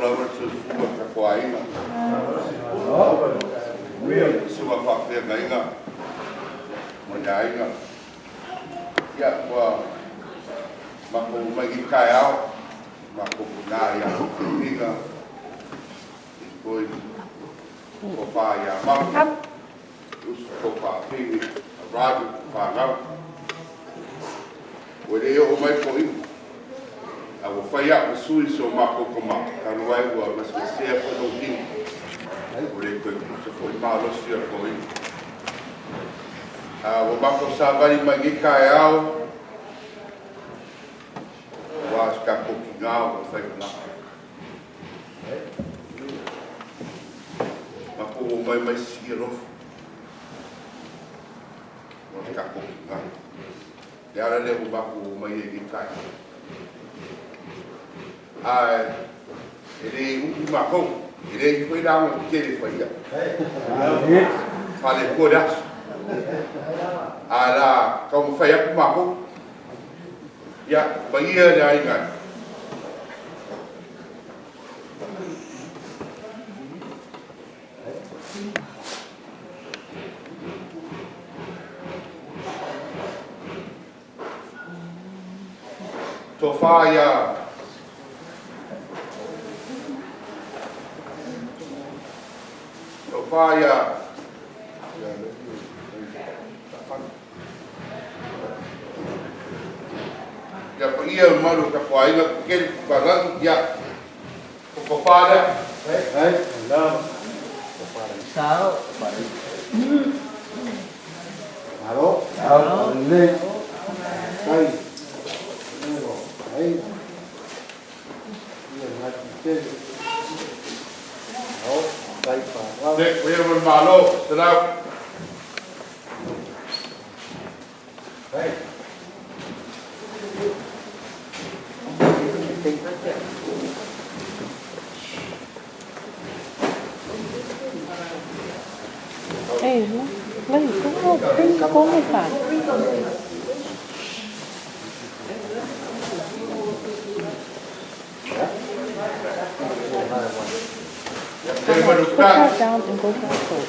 lava le soifua o tatou aiga. Susuga faafeagaiga ma le aiga. Ia, ua matou omai i lenei taeao, matou tina ia Figa, foi tofa ia Mapu, uso toafafine, a Roger, fanau. Ua le oo mai toeaina, a ua fai au ma sui si o matou tama, talu ai ua gasegase foi lou tino. Ua le toe tusa foi malosi o le toeaina. A ua matou savali mai nei taeao, ua si tatou tina ua fai malaga. Matou omai mai sisii alofa. Ua si tatou tina. Le ala lea ua matou omai ai nei taeao. Ae e le umi matou, e leai foi lauga tetele e faia. Faaletua le aso. Ae la taumafai atu matou. Ia, paia le aiga. Tofa ia Tofa ia Ia paia le mamalu o tatou aiga tetele tukalagi ia o tofa lea. Malo. Malo. Lelei. Tai. Ai. Ia ngati tele. Malo. Tai pa. Le paia ma le Malo, selau. Ai. Ei, lei, como, como fa? Le Put manuka. that down and go get soap.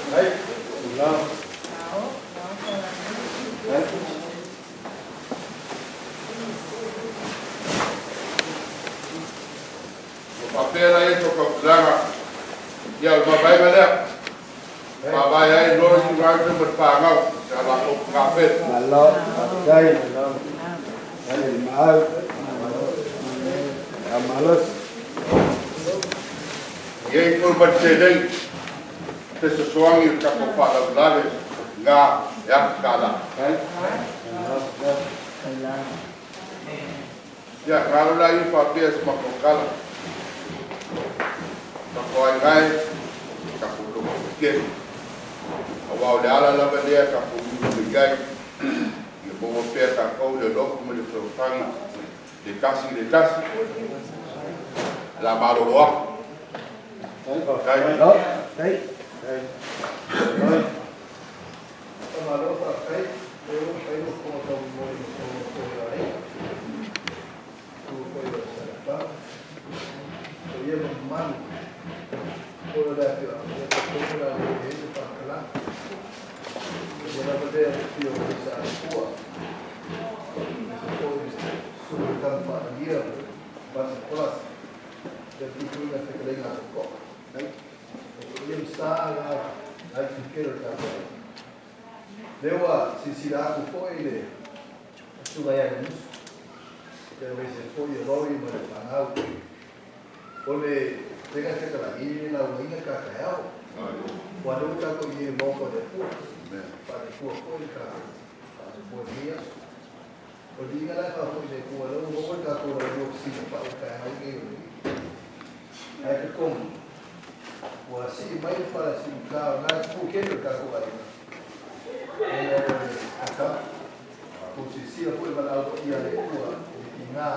Ua faapea la ia tokautulaga. Ia, o le mavaega lea. Mavae ai Lori Roger ma le fanau, sa latou pugafele. Malo. Tai. Tai maau. Ya malos. E i ai foi ma le selei, fesoasoani o le tatou faalavelave ga e $1,000. Tai. Ia, galo la ia faapea se matou tala. Tatou aiga e, tatou lototetele. Aua o le ala lava lea tatou ulu mai ai, ia maua pea tatou le alofa ma le fealofani le tasi i le tasi, la malolo aku. Tai. Malo. Tai. Tai. Malo faafetai, lea ua mafai ona fofoga taumolimoli ma fofoga foi o aiga. Tu foi o Salafau. O ia mamalu o le afioaga, ia talitonu o le a le i ai se faamatalaga. Ua lava lea le afio o le Sa Alafua, aemaise foi le susu o le tama faalagia o Vasa Nikolasi, ia le puipuiga o le fetalaiga a Totoa. O ia ma sa na ai fikelo o le tatou aiga. Lea ua silasila atu foi le susuga ia Lemusu, aemaise foi o Lori ma le fanau. O le faiga fetalai, e le laugaina le ta taeao. Aua o lea ua tatou i ai i le Maota o le Atua, faale-Atua foi le tatou faamoemoe i lenei aso. O le viiga la e faafoi i le Atua, o lea ua maua le tatou laulua fesilafai i le taeao lenei o le Alii. Ae talitonu, ua sii mai le fala siuta o lena e tupu tele o le tatou aiga, ona o le tatalo. Ua silasila foi le valaau paia a le Atua i le tiga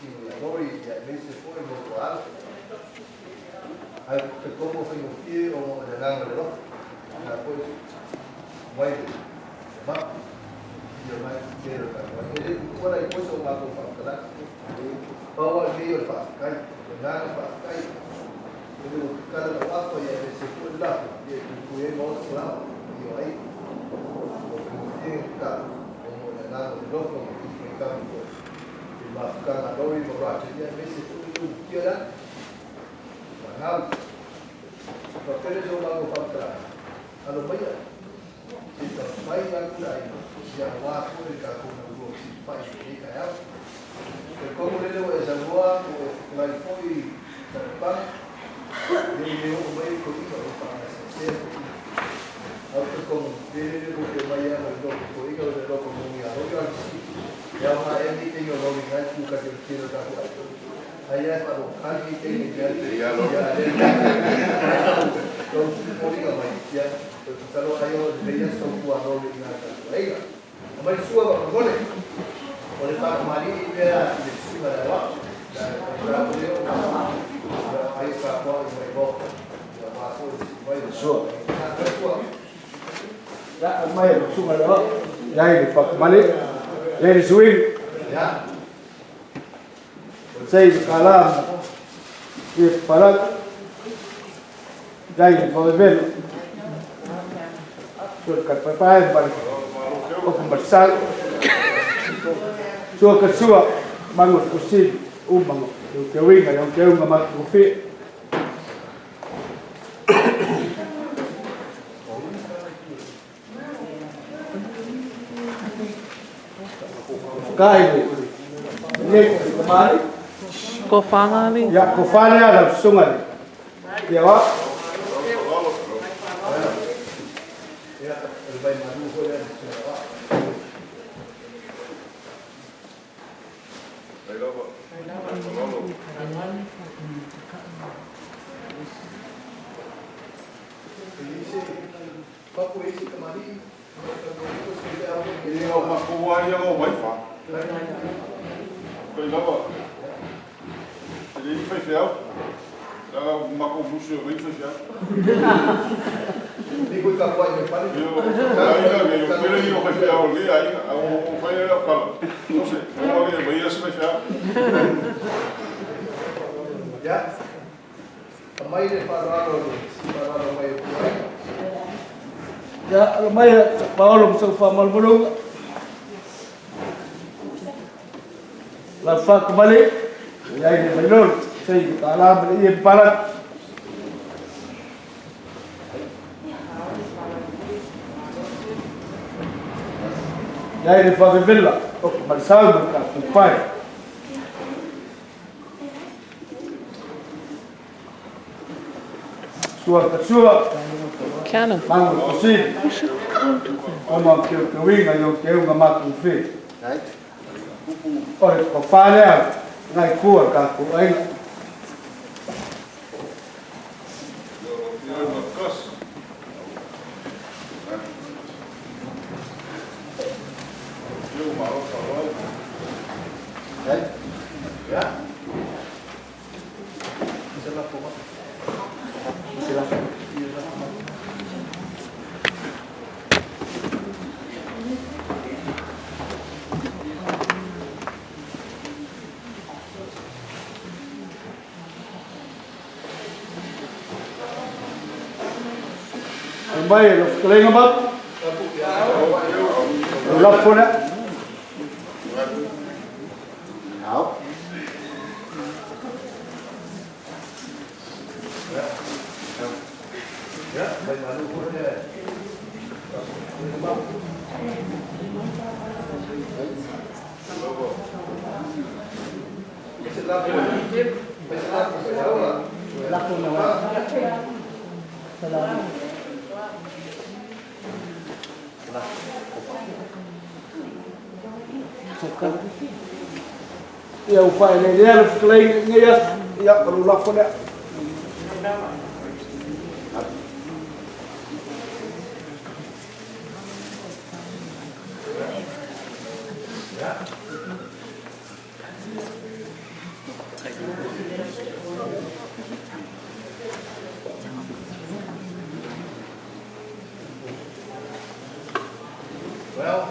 tino ia Lori aemaise foi lo outou alo. Ae talitonu ua faigofie ona o le agaga o le alofa, lena foi mai le mapu ia mai tele o le tatou aiga. E le tuua la i tua sa o matou faamatalaga. Pau lava lenei o le faafetai, o le agaga faafetai. Ele ua tatala lau afa ia aveese ai foi le lafo ia e puipui ai maota ma laoa ma paia o aiga. Ua faigofie le tatalo ona o le agaga o le alofa ma le faitau foi i le mafutaga a Lori ma Roger ia aemaise foi le umutia le atu fanau. Faapea lea so matou faamatalaga, alo maia se i taumafai atu le aiga ia aua foi le tatou galulua fesilafai i lenei taeao. Talitonu lele ua e saunoa ua e fetalai foi i Salepaga, ia ua le oo mai le toeaina o lo o faagasegasea toeaina. Ae ou te talitonu lele le tou te omai ai ma le loto toeaina o le loto moni ia Lori. A o le fesili, e aoga ea lenei taimi o Lori na e tu tasi o le tele o tatou aiga? Ai lava e faalogotali lenei taimi i mea ia a lea tou foliga mai ia o le tatalo ai o lelei lava se tautua a Lori i na tatou aiga. Aumai le sua faamolemole. O le faatamalii lea i le susuga i le aoao. Le faigata lea o ai o tapuai mai Maota. Ia aua foi le sii mai o le Sua. Aumai le sua. Ya aumai le susuga i le aoao. Iai le faatamalii. Iai le suiga. Ya. Sei le kala ma ie papalau. Iai le vavevelo. Sua le kalipaepae ma le ofu malasau. Sua ka sua malu o le kusili uma ma teuteuina i auteuga matagofie. Whakaae le nei o le tamālii. Ko Whangali. Ia, ko Whanea lau susuga le ia wa. Ia, o le vai malu foi lea na susuga wa. E le o makou lava ia o mai fa. Fai lava. E le ni faifeau. Leaga makou musu e mai faifeau. Io aiga le o pele ia o faifeau o le aiga. A o fai ai lau tala. Sose, o le mai ia se faifeau. Aumai le faaaloalo le faaaloalo mai o Tuai. Ia, alo mai a Paolo ma sau faamalumaluga. Lau whakamale, i ai le vailolo, sei le tālā ma le ie papalangi. I ai le whavevela, o ka marisau ma le tātou pai. Sua ka sua, Keanu. mango kusili, ona o te te uiga i o te unga mātou whi. O le whawhā lea, ngai kua tātou aiga. Fai mai e lau fetalaiga Mapu, lau lafo lea. Ia ua faeleelea lau fetalaiga i lenei aso, ia o lou lafo lea. Well,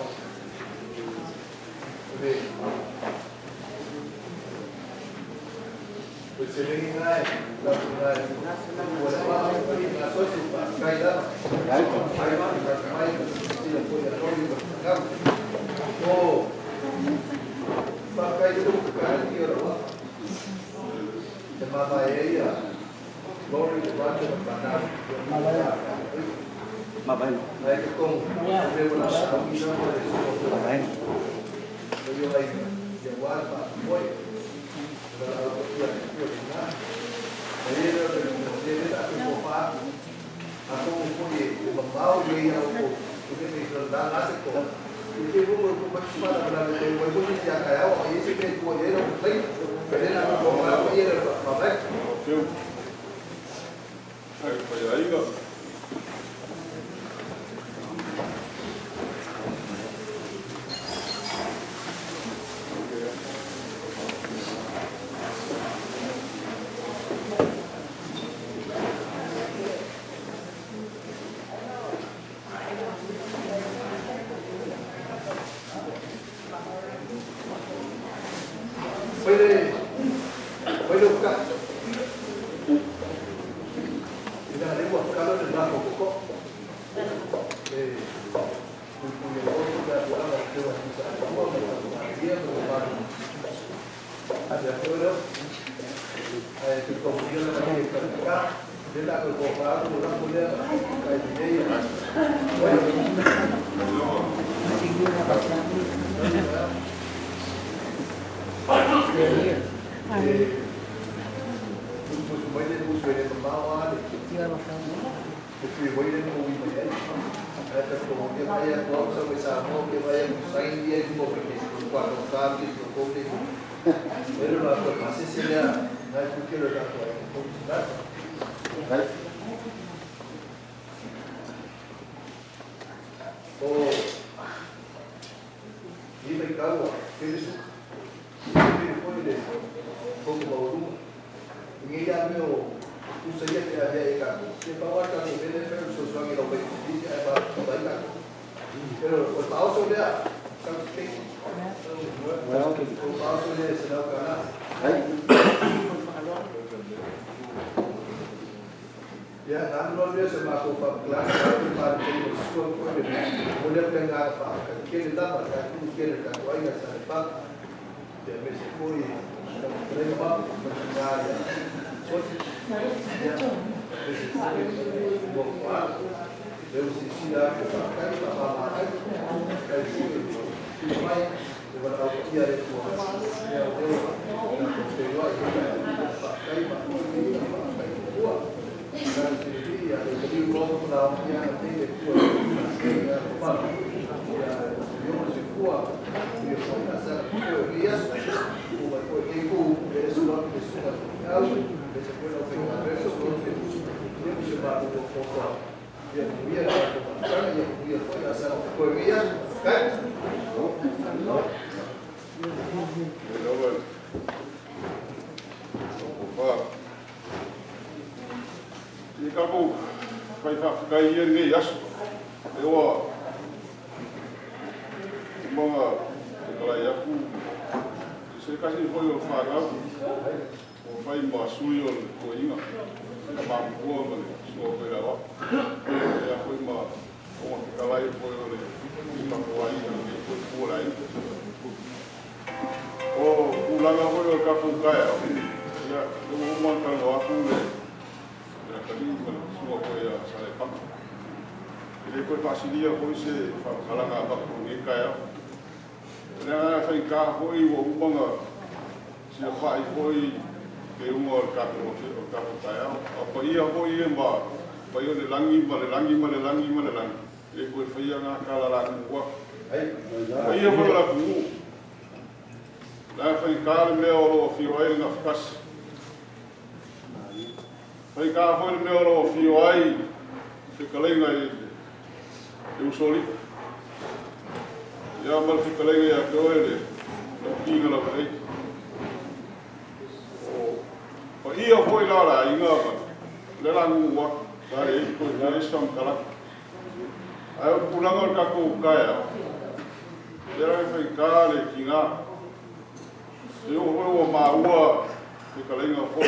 Fetalaiga foi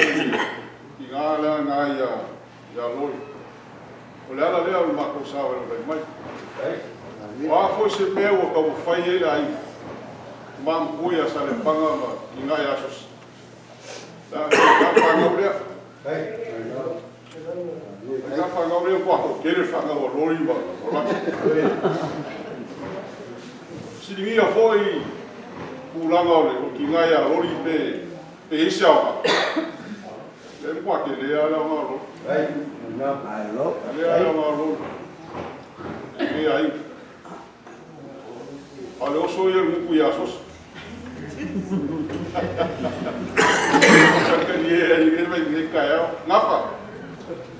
i gā lea na ia loi. O le ala lea o le matou sao e lavai mai. O a foi se mea ua taumafai ai le aiga, ma matua ia Salepaga ma tina ia Sosi. La whanau lea. La whanau lea kua toatele whanau a lori ma o laki. Siligia foi tulaga o le o tina ia lori pe isi aoga. Le mkua ke lea le aoga o lori. Lea le aoga o lori. Le ai. A le oso ia le nguku ia Sosi. Sakani e ai le mai le kai. Ngafa.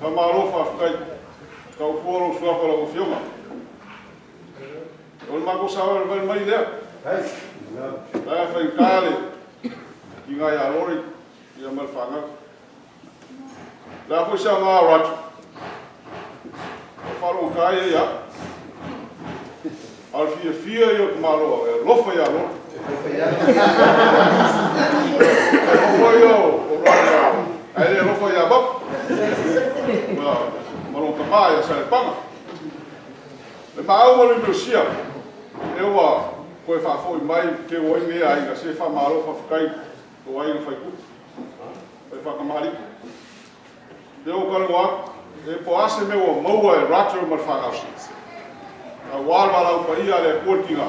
Fa malo fa fkai. Kau fua lo suafa la fioga. O le mako sa o le mai lea. La fa kale. Ki ngai a lori ia mal whangau. La foi sa ngā ratu. O wharo kai e ia. Al fia fia i o te maloa, e lofa ia lori. Lofa ia o rā ia. Ai le lofa ia bap. Ma ma lo tama ia Salepanga. Le maau ma le Lucia. E ua koe whaafoi mai ke ua inge ai nga se wha malo wha whakai o ai nga whaiku. Whai whakamari. Le o kalo e po ase me ua maua e rato ma le whangau. A wā wala upa ia le kua kinga.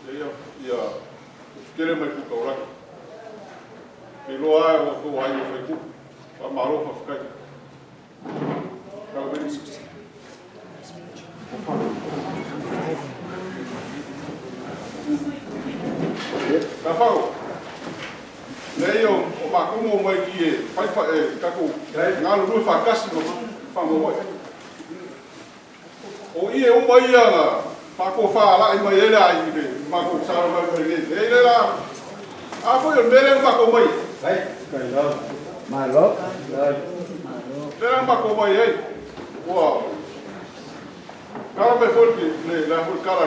Ia ia kele mai ku kauraki. Ke loa ai o ko ai o whaiku. Wha malo wha whakai. Kau meni. Ka whao. Nei o makumo mai ki e whai wha e kako ngā lulu whakasi o whango hoi. O i e uma ia ngā whako wha lai mai ele ai i le mako sara mai mai le. E le la a foi o mele mako mai. Malo. Mele mako mai ei. Ua kala mai foi le la foi kala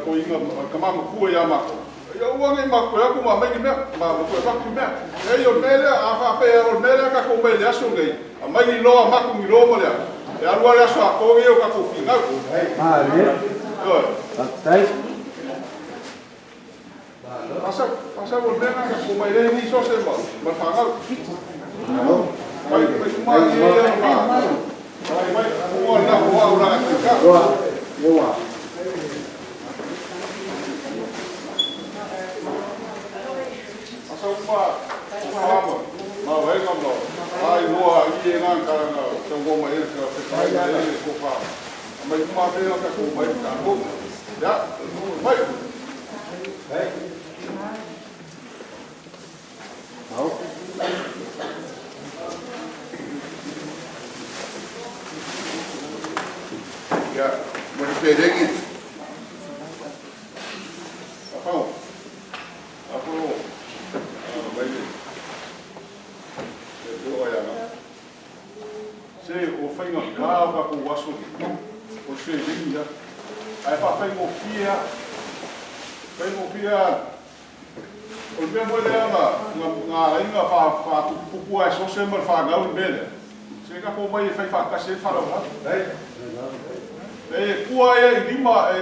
ko inga ka mama kua ia mako. Ia ua ngai mako ia ku ma mai ni mea, ma ma ko fa ku mea. E o mele a fa pe o mele ka ko mai le aso nei. A mai ni loa mako ni loa mo lea. E alu ale aso a ko i o ka ko fingau. Malie. Oi. Fatai. Asa asa o mele ka ko mai le ni so se ma ma whangau. Mai mai kuma i ia ma. Mai mai o na o au la ka. Loa. Ewa. Asa uma o ma ma wai ngam lo. Ai loa i e ngā karanga tau ngoma e ka te kai e ko wha. Mai kuma me ka ko mai ka ko. Ya, mai. Ia, mo le felegi. Apau. Apo. Mai le. E te oa ia ngā. Se o whainga kā o ka ko waso o se ringi ia. Ai wha whaingo fia. Whaingo fia. O le mea mo lea nga nga inga wha wha tupupu ai so se ma wha ngau i mele. Se ka ko mai e whai wha kasi e wharau ha. E kua e i lima e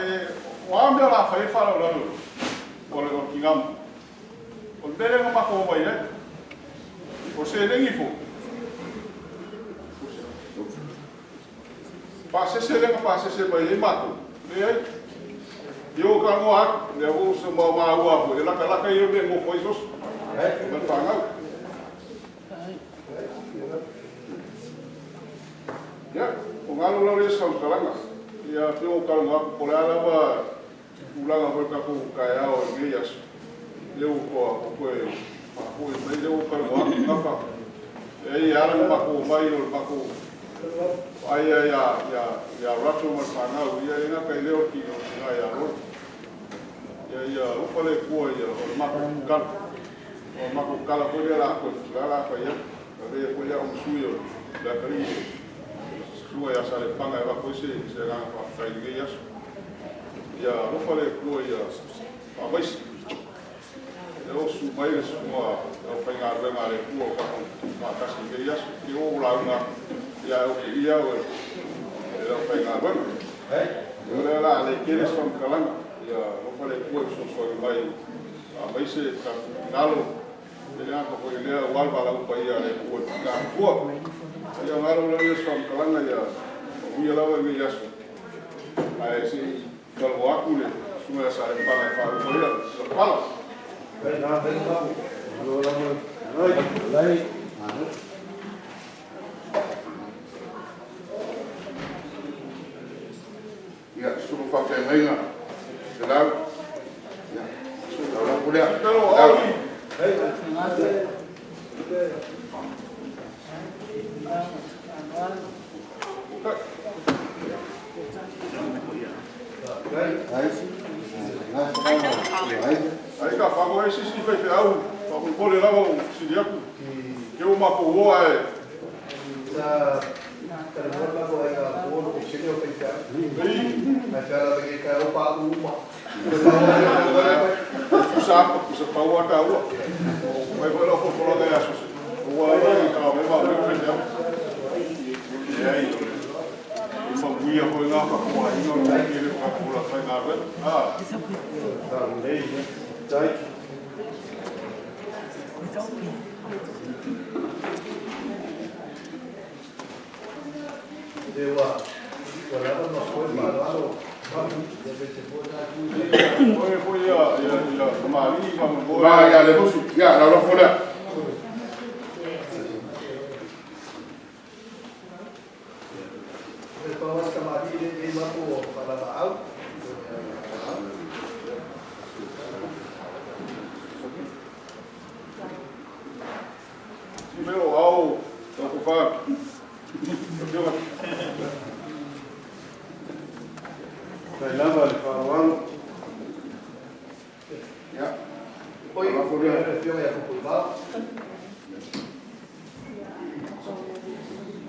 o a mea la whai e wharau la o le o ki ngam. O le mele nga mako mai e. O se lengi fo. Pa se se lenga pa se se mai e mako. Le ai. Io ka ngoa le o se ma ma ua fo e laka laka i o me ngo foi sos. Ma whangau. Ia, o ngalo lau le sau kalanga. Ia, te o kalanga, ko le ala wa ulanga hoi ka ko kai ao i ngei aso. Le o koa, o koe, ma koe mai le o kalanga, ngawha. E i ala nga mako mai o le mako. Ai ia ia ia ia rato ma whangau, ia e ngā kai leo ki o ki ngā ia roro. Ia ia upa le kua ia o le mako kala. O le mako kala koe le la koe, la la koe ia. Ka le koe ia o musui o la kari sua ia Salepanga e wako se se ngā whai ngei aso. Ia alofa le kua ia whawaisi. E osu mai le susuga e aufaigaluega a le Atua ua tatou faatasi i lenei aso. Te o lauga ia e oke ia o e le aufaigaluega. O lea la le tele se faamatalaga, ia alofa le Atua e fesoasoani mai aumai se tatou finagalo e le gata foi i lea aua le valaau paia a le Atua i le Nofoa. Ia ona alo lea o se faamatalaga ia manuia lava lenei aso. Ae se i talanoa atu le susuga ia Salepaga e faauma ia lau pala. Ia, susuga faafeagaiga, selau, ia, lau lafo lea. Talo, Ai ka whango ai sisi whai wheau, whakulpole lava o sili aku. Ke o mako oa e. Sa talanoa le matou aiga po o le penisione o faifeau. Ae feala mai ke taeao pauu uma. Pusa apa, pusa pau a tāua. Mai foi lau folafolaga i aso se. Ua lava i ka me ma me whai E ai, o mamuia foi ngā whakoa inga o le i le whakapula whai ngā wena. Ah. E ua ua lava ma foe le faaaloalo ia aemaise foi lena itu i Oe foi ia ia ia tamalii ma Ma moe. ia le musu, ia, lau lafo lea. Le pau lava si tamalii lenei matou o faalalaau. Si meo au tau kufa. Afioga. Faafetai lava i le faaaloalo. Ia, Oi, lau lafo le lea. afioga ia Tupuivao.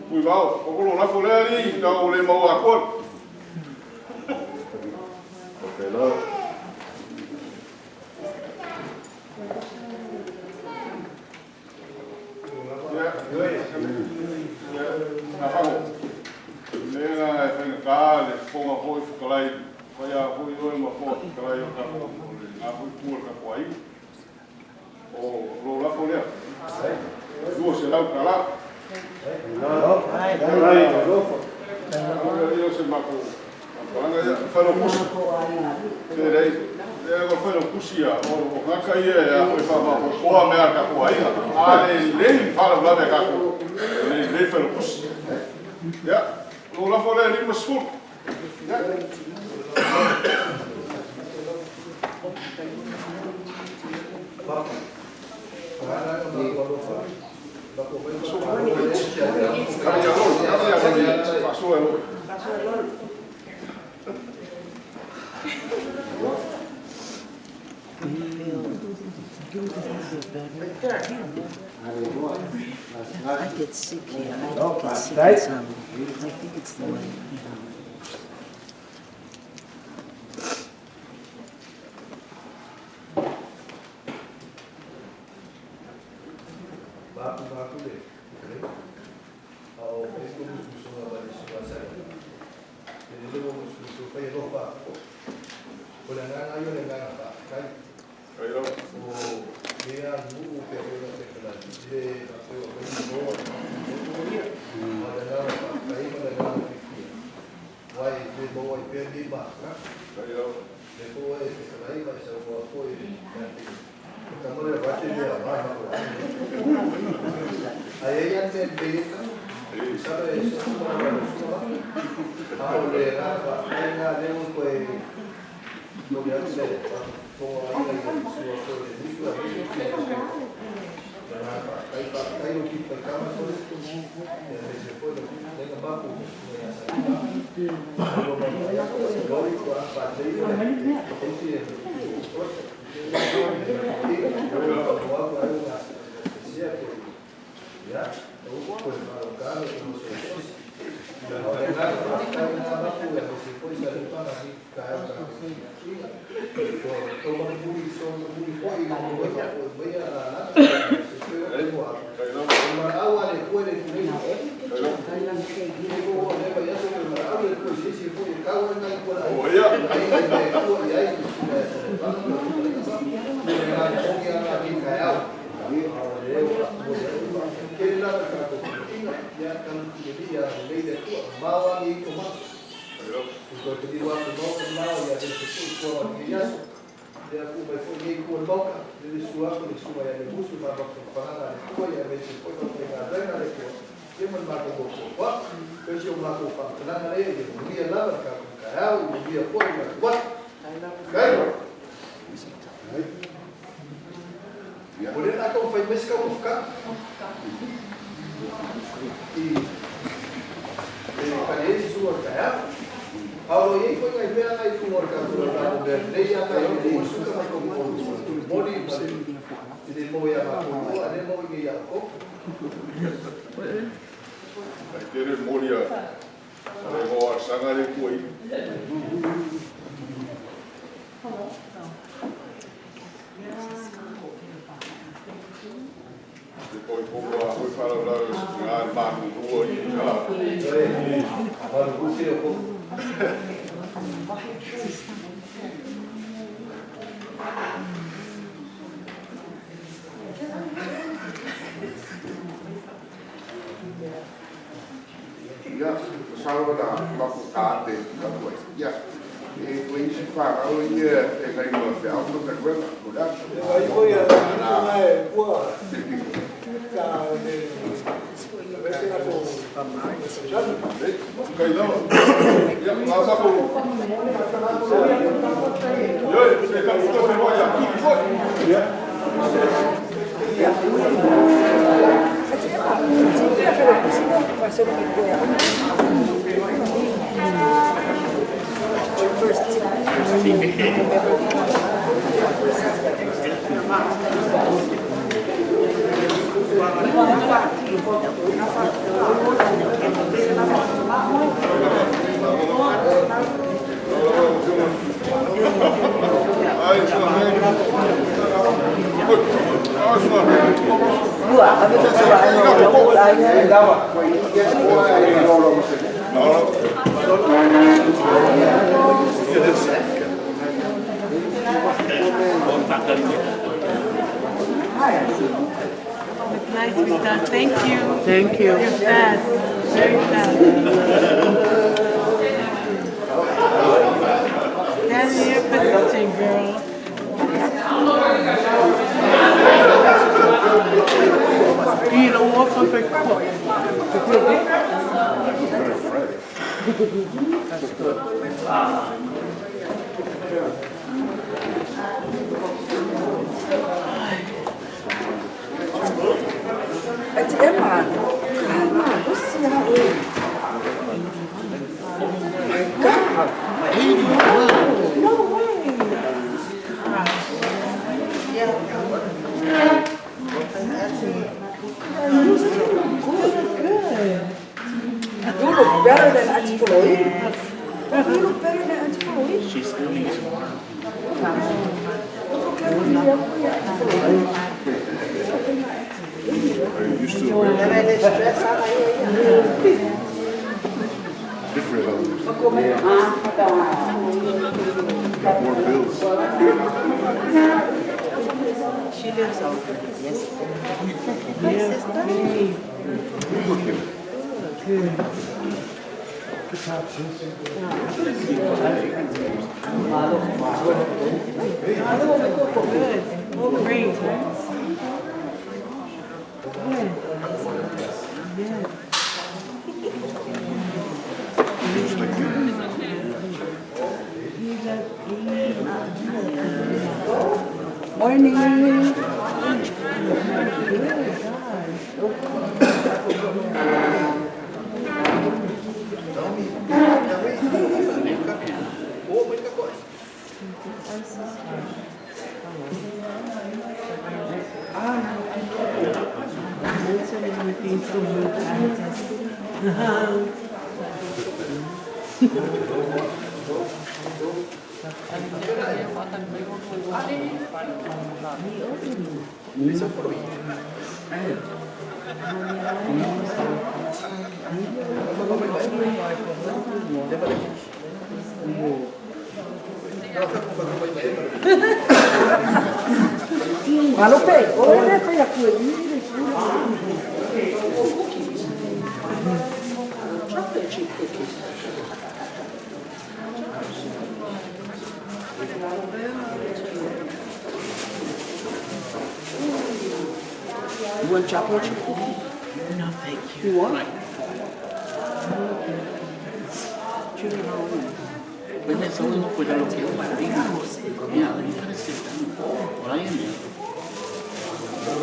Pui vao, o kolo lafo lea li, tau le mau akoa. Faafetai lava. Ia, ia, na whango. Mea e whainga le fonga foi whakalai, whaia foi oe ma fonga whakalai o kako, o le ngā foi pua le kako ai. O lo lafo lea. $200. Faafetai alofa. Alo ia o se mako, palanga ia, whairo kusi. Te rei, e o whairo kusi ia, o ngaka ia ia foi wha koa mea kako ai. A le lei whala wala kako, le lei whairo kusi. Ia, lo lafo lea 50. Ia. Mapu. Lana ma matou alofa. Matou mai ma faaaloalo le isi ia te au. Kare ia lolo, kare ia lolo, whasoa e lolo. I get sick here. I get sick in Samoa. I think it's the way. Mapu mapu le. A o fai le musumusuga ma le susuga a Salega. E lelei mo musumusu fai alofa. O le agaga ia o le agaga faafetai. Kai lau. O lea aganuu pea foi ona fetalai, i le faapea ua fai ni moa ma le agaga faafetai ma le agaga fiafia. Aua e le maua ai pea lenei mafutaga. Kai lau. Lea foi ua e fetalai ma e saunoa foi ia te o tama le avatu e le aoga ma lou aiga. Ae i ai lava le mea lelei ai tama. Masalo e soo ma lau alosua. A o le agaga faafetai lena lea ua toe momoli atu le faafofoga ai i le sua foi o le musu aemaise o le sua foi o le agaga faafetai. Faafetai lou tipi faitama Sole, aemaise foi lau fetalaiga Mapu ma le susuga ia Salepa. Ua maumau atu le loli ua faalelei le tausi e Sole. Ia talu i ia lelei le Atua, mamao lava lenei taumaga. E toe taliu atu i le Maota le lao ia vese foi i tua o lenei aso. Ia tuu mai foi lenei itu o le Maota, i le susu atu o le Susuga ia Lemusu ma mafaufauga a le Atua, ia aemaise foi le aufaigaluega a le Atua, ia ma le matou nofoafoaga. Pei o si o matou faamatalaga lea, ia manuia lava le tatou taeao, ia manuia foi le atu atu. Okay? O lea o le a taumafai mai se taumafataga i e tali ai se sua o le taeao. A o lo o i ai foi nai mea na i luga o le tatou lalolagi o mea lelei lava e le i suka mai tou moni ma le e le maua ia matou lua, a o lea e maua i inei ia outou. Ai tele moli a le hoa sanga le tua i. Te koi komo a hoi whalau ngā manu rua i ka. Manu se o kou. Ia, masalo na mafu ka ate atu ai. Ia, e foi isi whanau ia e ngai ma whiau ma kaluega, ko le aso. E vai foi a na e ua ka le vese na ko Kai lava. Ia, ngā sako. Ioi, se ka puta se hoa ia kiri foi. Ai, sua mãe. Ai, sua E dawa, ko i ia se oa e lolo ma se. It's nice, Rita. Thank you. Thank you. You're fast. Very fast. Stand in your position, girl. Ila ua fa Ati Emma, Emma, what's your My God. No way. You still look good. Good. You look better than Auntie Chloe. You look better than Auntie Chloe. She's coming tomorrow. Are you used to Different others. Got more bills. She lives over. Yes. My sister. Good. Great. Good. Yes. Just like you. Morning. O mai ka koe. Malo pe, o le fai aku e. You want chocolate chip cookie? No, thank you. You want?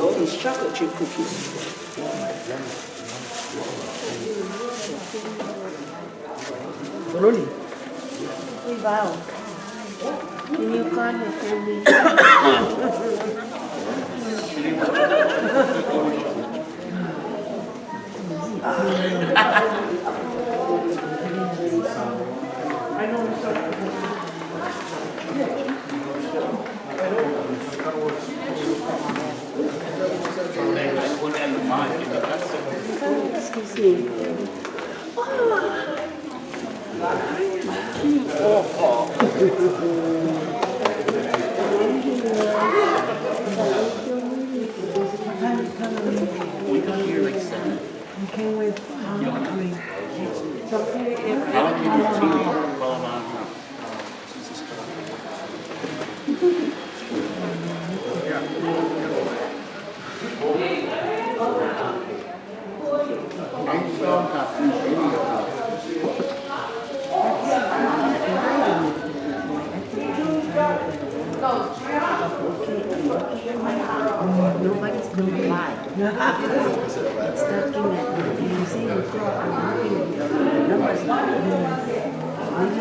All these chocolate chip cookies. Loli. Wow. Can you call her family? Excuse me. We got here like 7. You came with, I mean, it's okay if. How long you been seeing? Nobody's gonna lie. It's talking at the museum, I'm looking at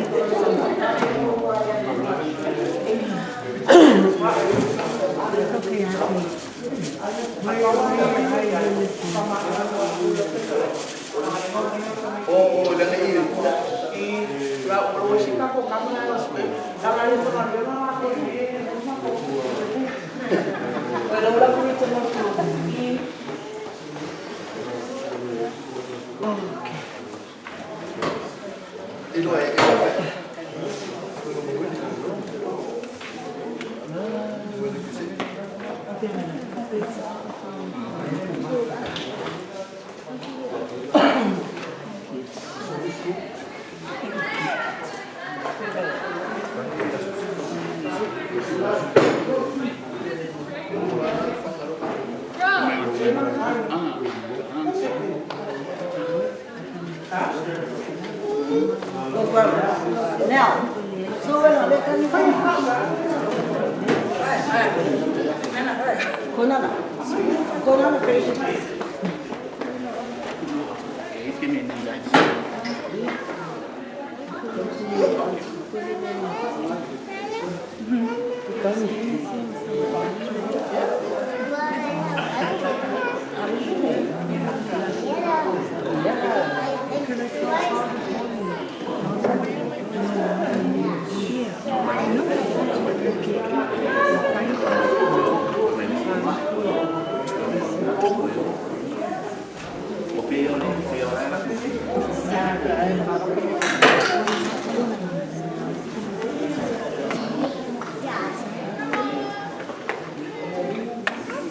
the numbers. Maybe It's okay, I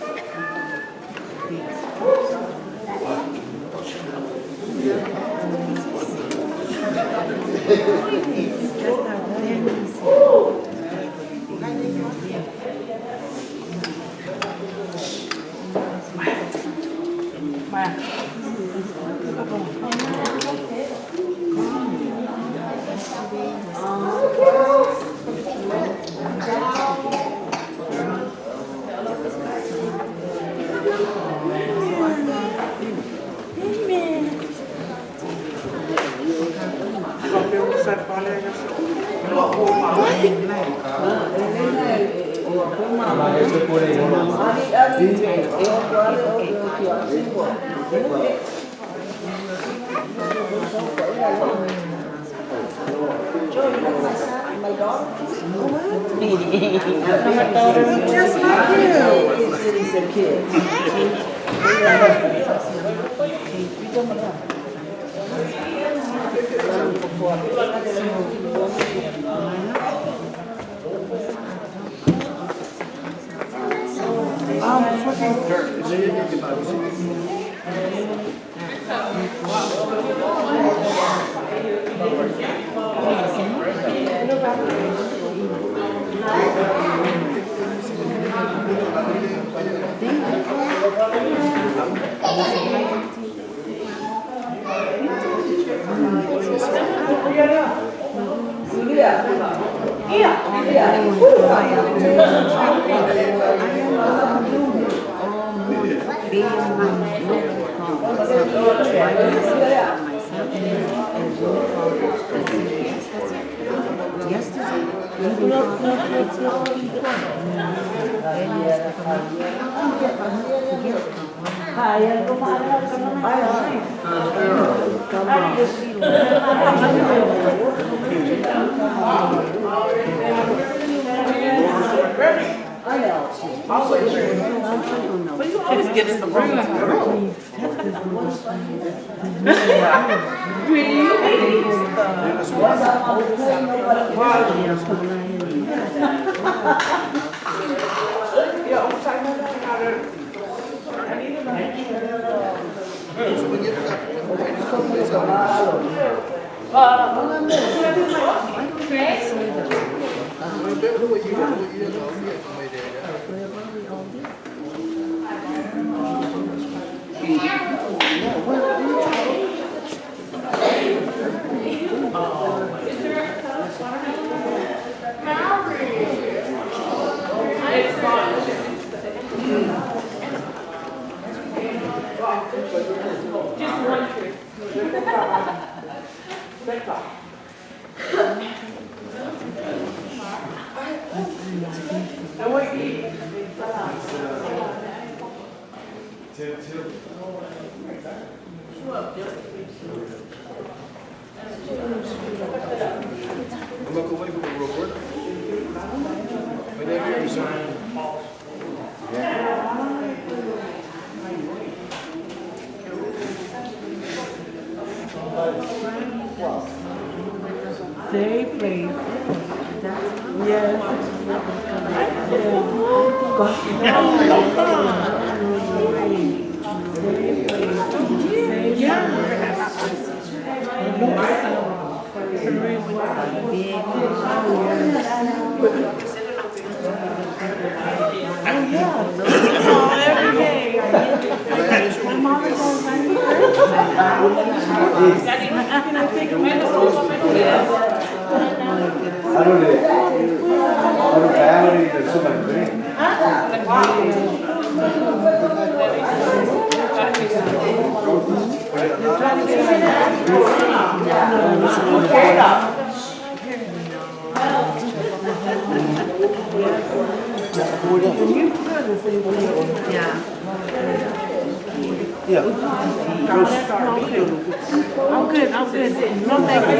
can. Where are you listening? Just like you. Always get in the room. They play. Yes. Alu le alu kaya ni le suma ni. Yeah. I'm good, I'm good. No, thank you.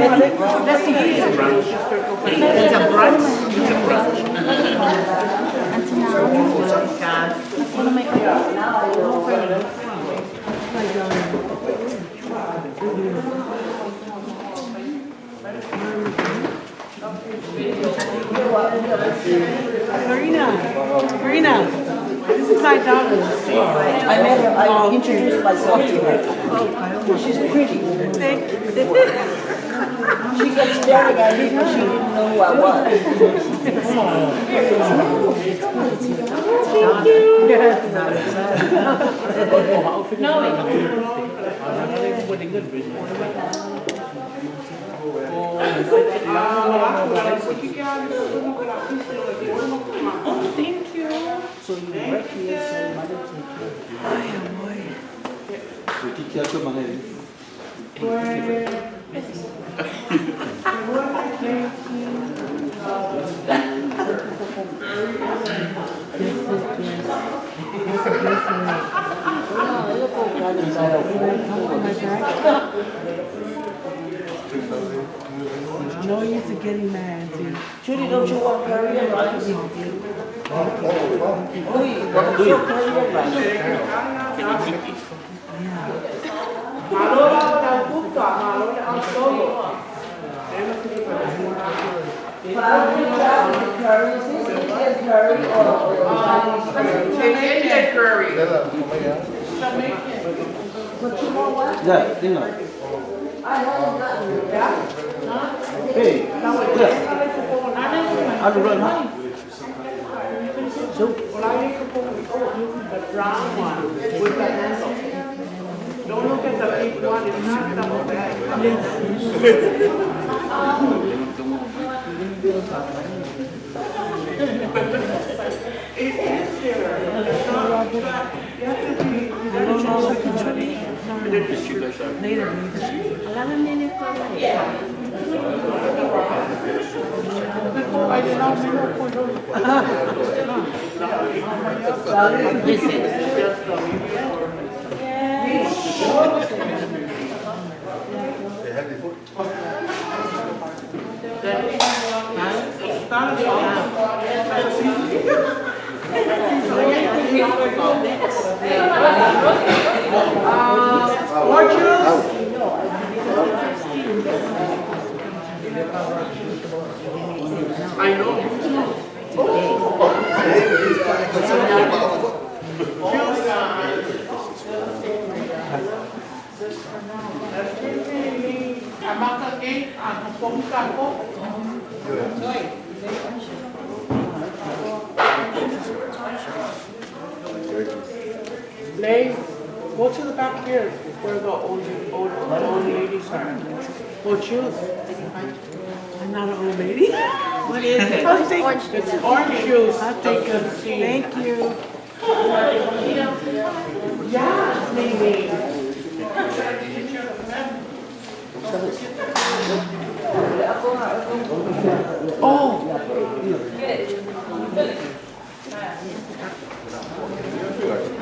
That's the It's a brunch. It's a brunch. Marina, Marina, this is my daughter. I met her, I introduced myself to her. She's pretty. Thank you. She kept staring at me because she didn't know who I was. Oh, thank you. No use of getting mad, dude. Judy, don't you want curry and rice? Louis, don't you want curry and rice? But I would try with the curry. Is this Indian curry or Chinese curry? Indian curry. But you want what? Yeah, tinggal. I haven't gotten it. Hey, yeah. Alu run. The brown one with the handle. Don't look at the big one, it's not double bag. It is there. It's not, you have to be, you don't know. More juice? I know. Lay, go to the back here where the old, old, old ladies are. Well, choose. I'm not an old lady. What is it? I'll take, It's orange juice. I'll take a, thank you. Yeah, maybe. That's my favorite.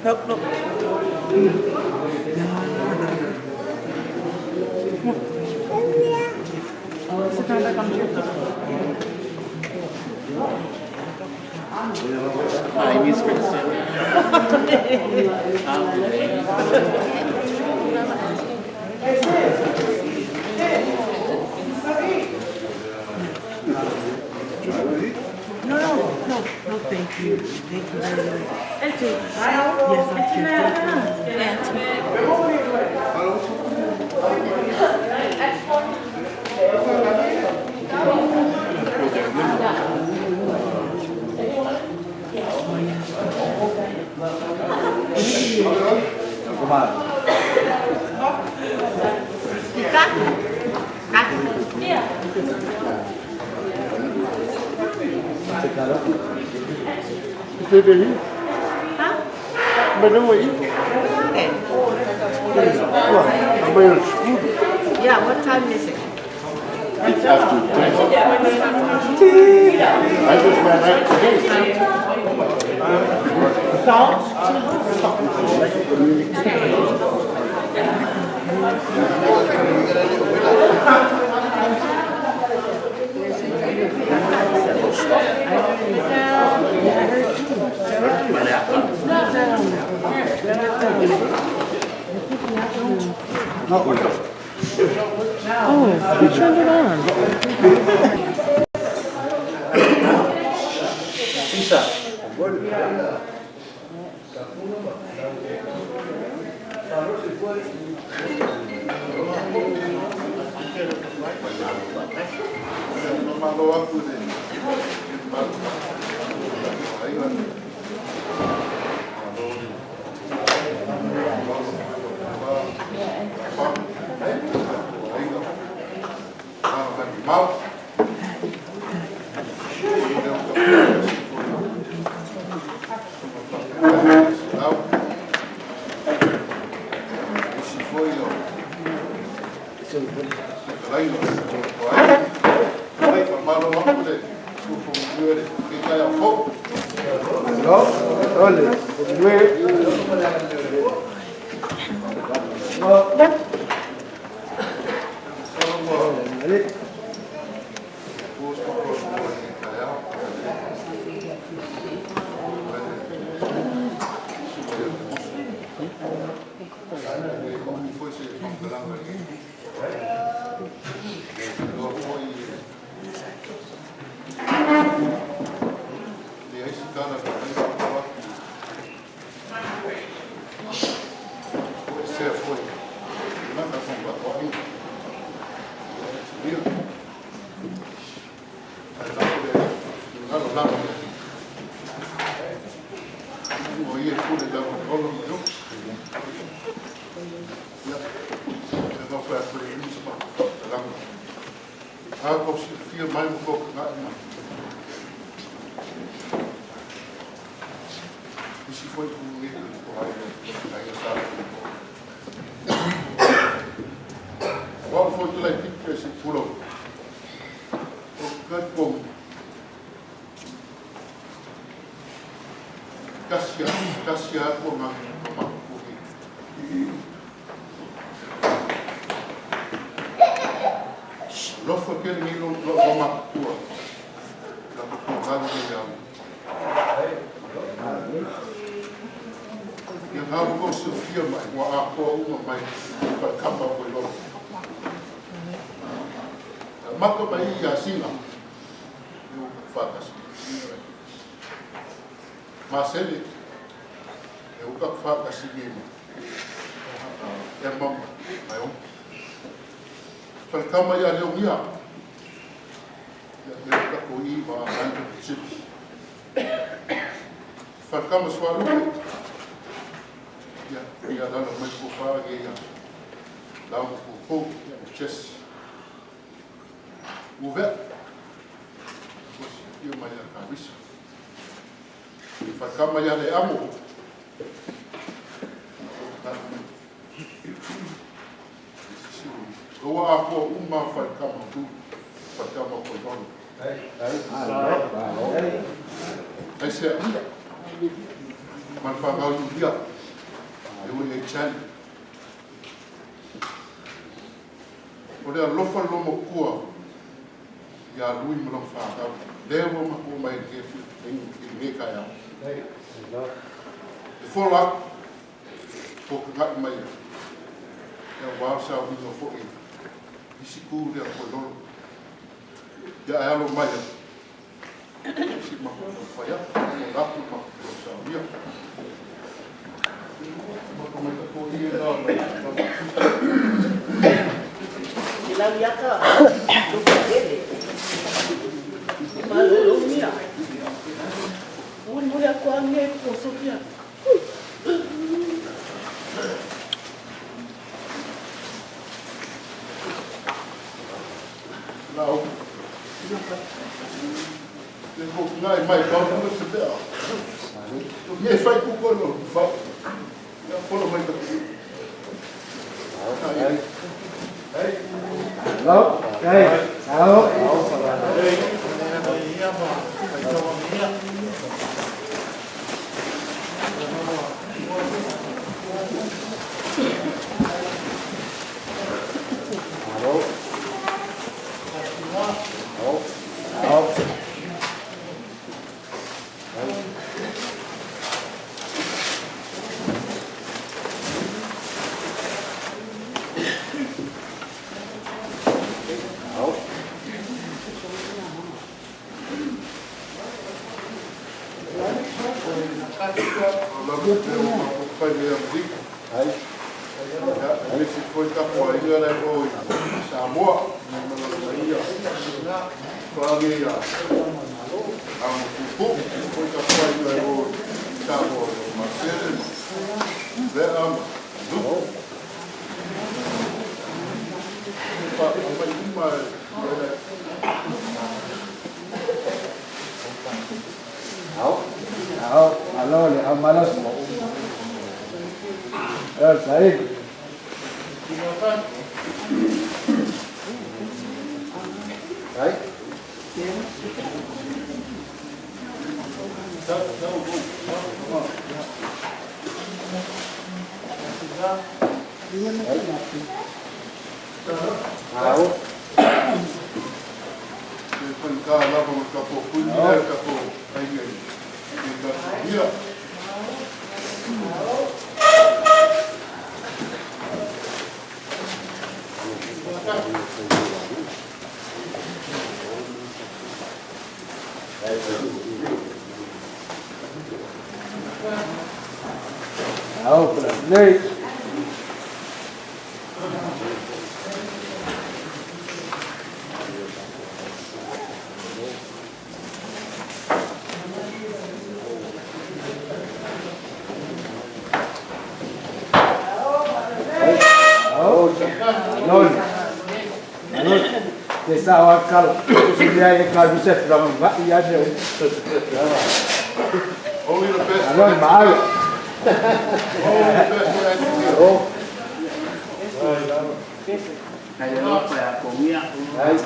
Look, look. Sit down back on the chair. No, no, no, no, thank you. Thank you very much. Yes, I'm good. Thank you. Yeah, what time is it? It's after 10. I just went out today. Salt? Oh, who turned it on? Malo aku ni. Mau. Isi foi Fetalaiga o Aiga. Faamalo atu le soifua manuia i lenei taeao fou. Malo, ole, manuia. Masalo ua po se matou i lenei taeao. Mai le susuga ia Musu. E le umi foi se faamatalaga i le iloa foi e leai se tala e mafai ona tuu atu toesea foi i tagata faifaatoaiga ia Etilia. Ae lafo le finagalo lava i le Atua o ia e pule ia Olo ma Ioki. Ia, e taumafai atu e le umi se matou faamatalaga. A tou silafia mai ma tou tagai mai. Isi foi itu nei o le aiga sa le O au foi te laitiiti se i tulou. Ou te talitonu tasi tasi atu agaga o matutua nei. Alofa tele nei lo lo matutua. La tulaga nei au. Ia ngā ua silafia mai, ua atoa uma mai falikama o Koilolo. E amata mai ia Sina, e ua faatasi. Masele, e ua faatasi nei ma e mama mai o. Falikama ia Leonia, ia e ua ko i ma mai te. Falikama Sualupe, ia ia lalo mai ko wha ia lau ko ko ia ma Jesse. Uvea, ko silafia mai ia Karisa. Falikama ia le amo. Ua atoa uma falikama tu, falikama Koilolo. Ai sea, ma le fanau Iulia, e ua i ai Chani. O le alofa le lomatua ia lui ma lau fanau. Lea ua matua mai i lenei taeao. E fola atu, po tagai mai ia ua o sauniga foi isi ku lea Koilolo. Ia ae alo mai si matou taumafai atu, fola atu matou saunia. Matou mai tatou ia la mai. Lau iaka, lupele. Malolo mia. Muli muli aku ange ko Sofia. Lau. Le ko ngai mai pau no se pea. Ye fai ku ko no fa. Ya polo mai ta. Alo, hey, alo. Alo. La mo te o ma ko fai me Amerika. Ya, me si foi ta ko ai la o Samoa, me ma la ia. Fa ge ya. A mo ku ku foi ta ko ai la o Samoa ma sele. Ve am. Du. Pa mai uma. Alo, alo le au malas. Alo, sai. E whaika lava o tatou puni lea tatou aiga i tatou ia. Ao, nei. Ao, lol. Lol. Te sa wa kala. Se ia e ka se fra ma ia ne. Only the best. Lol ma. Only the best for engineer. Oh. Kaya lo pa ko niya. Ai.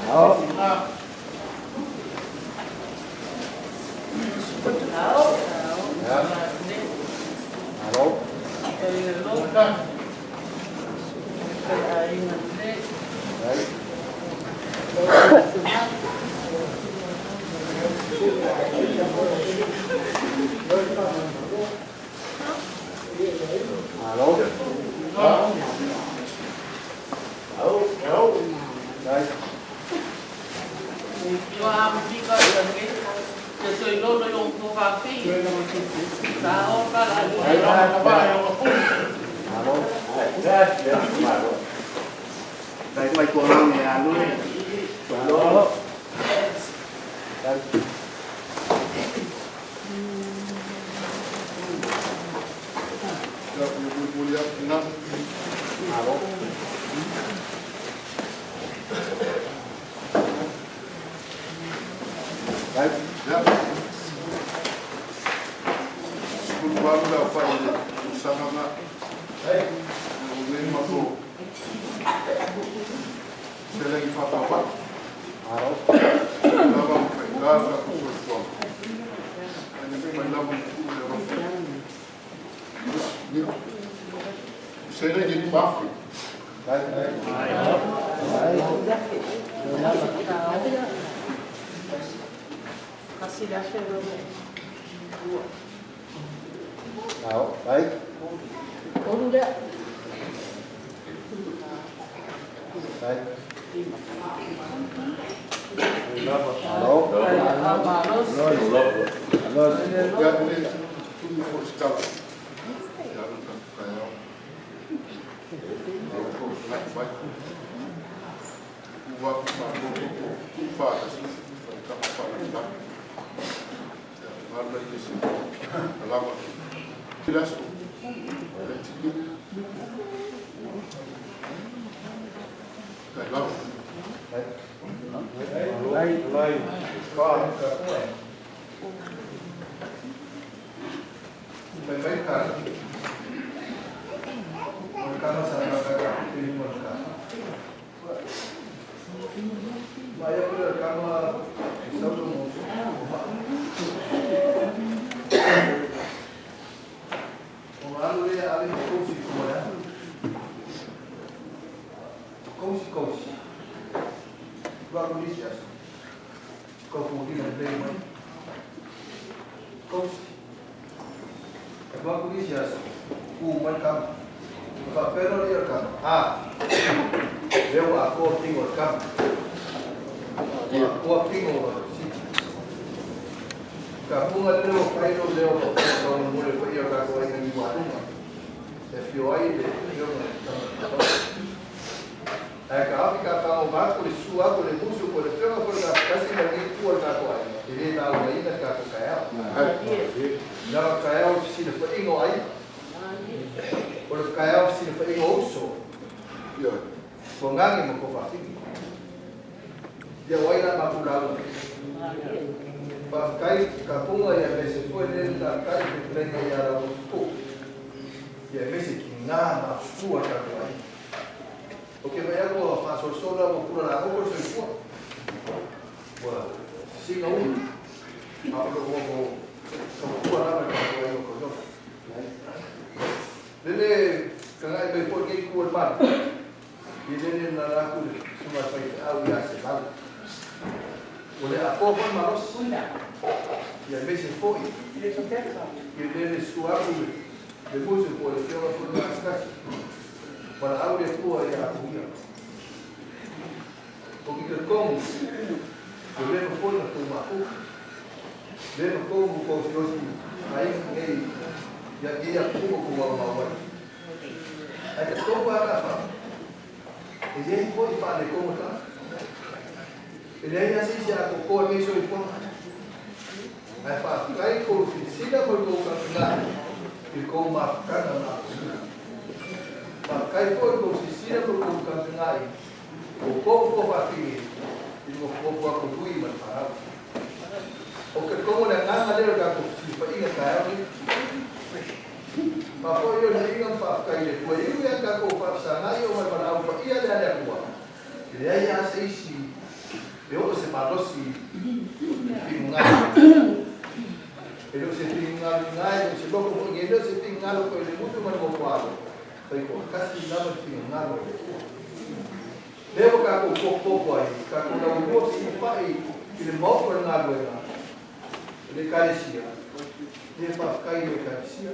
Ao. Dai mai ko lang ya lu. Ao. Ia muli atu na. Ia. 18 lea whai i le tausaga na. O nei matou seleni faatauva'a. Lava ma faigā le tatou soifuaga. Ae na mai lava ma tuu le alofa. Ia. O seleni e 5000. Ao, vai. Vai. Ao. Ia le tumu fo se tala. Ia alu tatou taeao. Ia ua foufulai mai. Tuu atu matou tuu faatasi faitama faalagilagi. Ia ala ia se alama. I le aso. Le tini. Tai lava. Mai mai kara. O le kama sa ka ka pili mo le kama. Mai a pili le kama sa o mo o ma. O alu le ale kousi ko ya. Kousi kousi. Wa ko lisi aso. Ko fu di na le mai. Kousi. Wa ko lisi aso. Ku mai kama. Fa pero le kama. Ah. Leo a ko tingo kama. Ko tingo si. Ka punga leo kai no leo ko ko mo le ko ia ka ko ai ni wa lunga. E fio ai le leo na kama. Ai ka afi ka fa o ba ko le sua ko le musu ko le feo ko ka kasi na ni tu ka ko ai. E le na o ai na ka ko ka ya. Na ka ya o si le fa ingo ai. O le ka ya o si le fa ingo uso. Ia. Togaga ma Tofaafine. Ia o ai la matou lauga? Faafetai Kapuga ia aemaise foi le Tatai fetalaiga ia Lauofo ia aemaise tina matutua tatou aiga. Ou te vaai atu ua faasolosolo lava ua pula lagoto le soifua. Ua sisina ulu a o lo o tautua lava le tatou aiga o Toyota. Lele tagai mai foi lenei itu o le malu i lele na ala atu le susuga i le faifeau ia Selau. Ua le atoa foi le malosi, ia aemaise foi i lele susu atu le musu po o le afioga foi le Gafatasi, valaau le Atua ia Akonia. Ou te talitonu ua leva foi ona tou mafuta, leva tonu tou osiosi aiga nei ia nei atunuu o tou aumau ai. Ae talitonu lava ka fa, e i ai foi faaletonu e tagata. E leai lava se isi atoatoa i lenei soifuaga. Ae faafetai i tou silasila ma le tou tapenaga i le tou mafutaga ma Akonia. Faafetai foi i le tou silasila ma le tou tapenaga i O kou tuafafine i le nofonofo a Tului ma le fanau. Ou te talitonu o le agaga lea o le tatou fesilafaiga i le taeao lenei. Faafoi lea o le aiga ma faafetai i le Atua. E ui lava i le tatou faafesagai ona o le valaau paia lea a le Atua, e leai lava se isi e oo se malosi i le finagalo. E le o se finagalo i ina, e le o se loto foi i inei, e le o se finagalo foi o le gutu ma le nofoalo. Faitoatasi lava le finagalo o le Atua. Lea ua tatou popopo ai, tatou laulua fesilafai i le maota o le galuega o le Ekalesia, ia faafetai i le Ekalesia.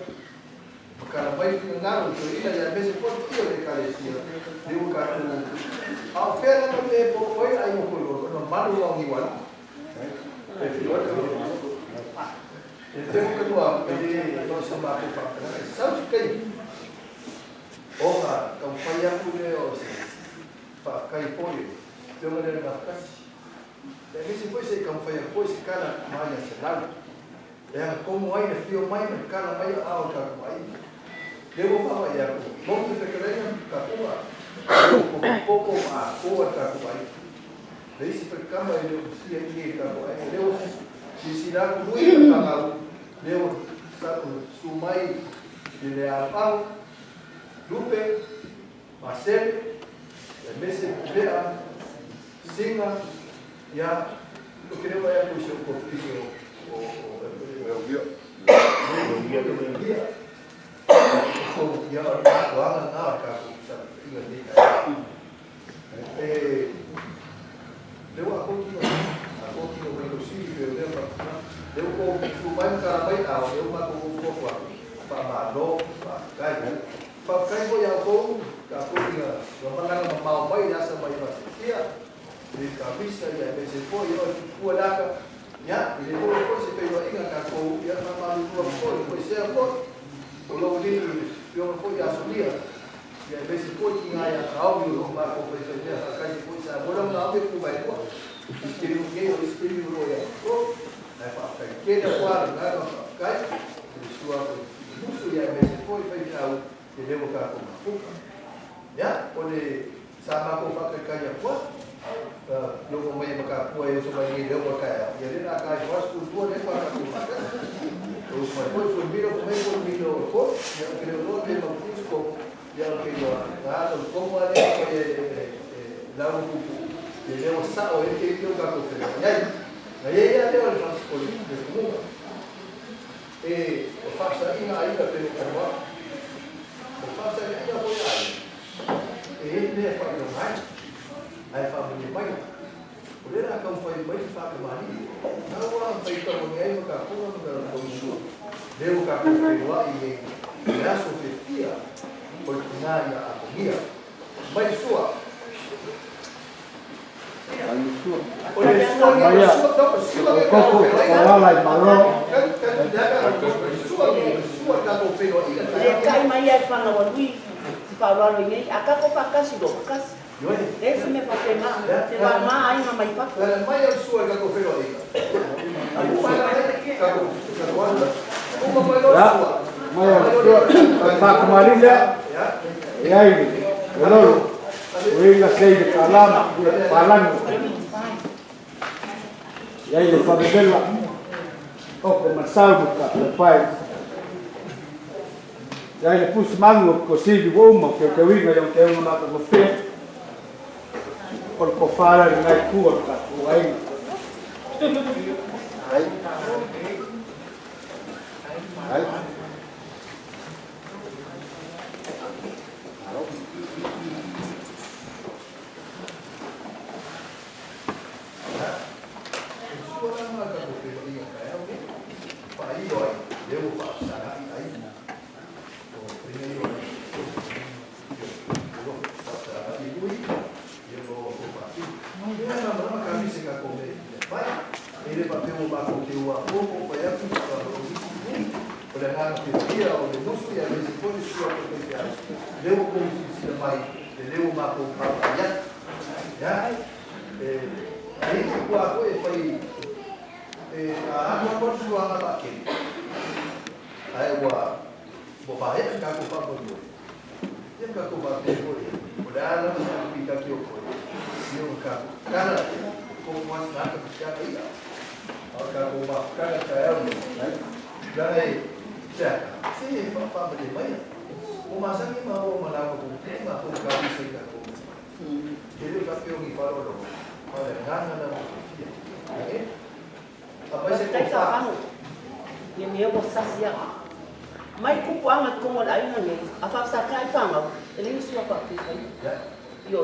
Matala mai le finagalo i toeaina ia aemaise foi le paia o le Ekalesia, lea ua tatou A o fea lava le mea e popo ai le aiga o Toilolo, o le mamalu lena o Niualii. E feiloai le E te mo ka nua e le no se matou faamatalaga e sau se taimi ona taumafai atu lea o se faafetai foi i le Afioga lea le Gafatasi aemaise foi se i taumafai atu foi se tala mai ia Selau e agatonu ai le afio mai ma le tala mai o aao o le tatou aiga. Lea ua vaavaai atu, moni le fetalaiga ma tapuga, lea ua popopo ma atoa le tatou aiga. Le isi faitama e le o usia i nei tatou aiga, lea ua silasila atu lui ma fanau, lea ua susu mai i le aloalo, Lupe, Masele, aemaise Pulea, Singa, ia, ou te le vaai atu i si ou toafilisi o Leogia. Ia, o le atoaga lena o le tatou saofaiga i lenei taeao. E, lea ua atoa tino, atoa tino mai tausili pei o lea faapena. Lea ua tou tu mai ma tala mai ao, lea ua matou nofonofo atu, faamalo, faafetai. Faafetai foi ia outou, tatou ia ua malaga mamao mai i le asa mai Fasifia, i Kamisa ia aemaise foi o le Tupua Laka, ia, e le maua foi se feiloaiga tatou, ia faamalulu atu foi, foi sea foi, o lou alii le Afioga foi ia Solia, Ia aemaise foi ki ngā ia Kaomi o lo o mākou whaiwhai mea whakaiti foi sa moe lau ngā ame ku mai kua. I te reo nei o isi taimi o loa ia matou, ae whawhai tēnā wā le ngāna whawhai, i le sua o i musu ia aemaise foi whaifeau te reo o tātou mafuka. Ia, o le sa mākou whakaikai a kua, logo mai e makapua e oso mai nei leo mo taeao, ia le la kai hoa school tua le pa tātou whakatasi. O oso mai foi foi miro, foi mai foi miro o ko, ia o te reo loa pe mau kusko, ia o te iloa, ngā o komo a lea koe e lau pupu, e leo sao e te iti o tātou whenua. Iai, na ia ia leo le whas o le kumunga. E, o whasa inga a ira pe o kanoa. O whasa inga ia foi a ia. E e mea whai o ngai, ae whamene mai. O le rā kau whai mai te whakamani, nā wā whai tau ai ma ka konga ma ka kausua. Leo ka kou whenua i e le aso te fia o le tina ia akongia. Mai sua. O le sua ni Maia, sua no sua o koko o ala i malo. Sua ni sua ka kou whenua i Le kai mai ai whanga wa nui, si wharoaro i nei, a kako whakasi ro whakasi. Le se me whapena, te wā mā ai ngā mai whako. Lana mai au sua i ka kou whenua i. Uma mai ka kou uma mai lo Ia, sua. maia o sua, o whakamari lea, e ai, o lolo. Uiga sei le kalama le palangi. Iai le pavevela o pe masau mo ka pai. Iai le pusi mangu o ko sivi wo uma ke te uiga iau te unga maka go fe. O le kofala le ngai kua ka kuai. Ai. Ai. Mai kupu anga kongo la aina nei, a whafsa kai whangau, e le sua wha Io,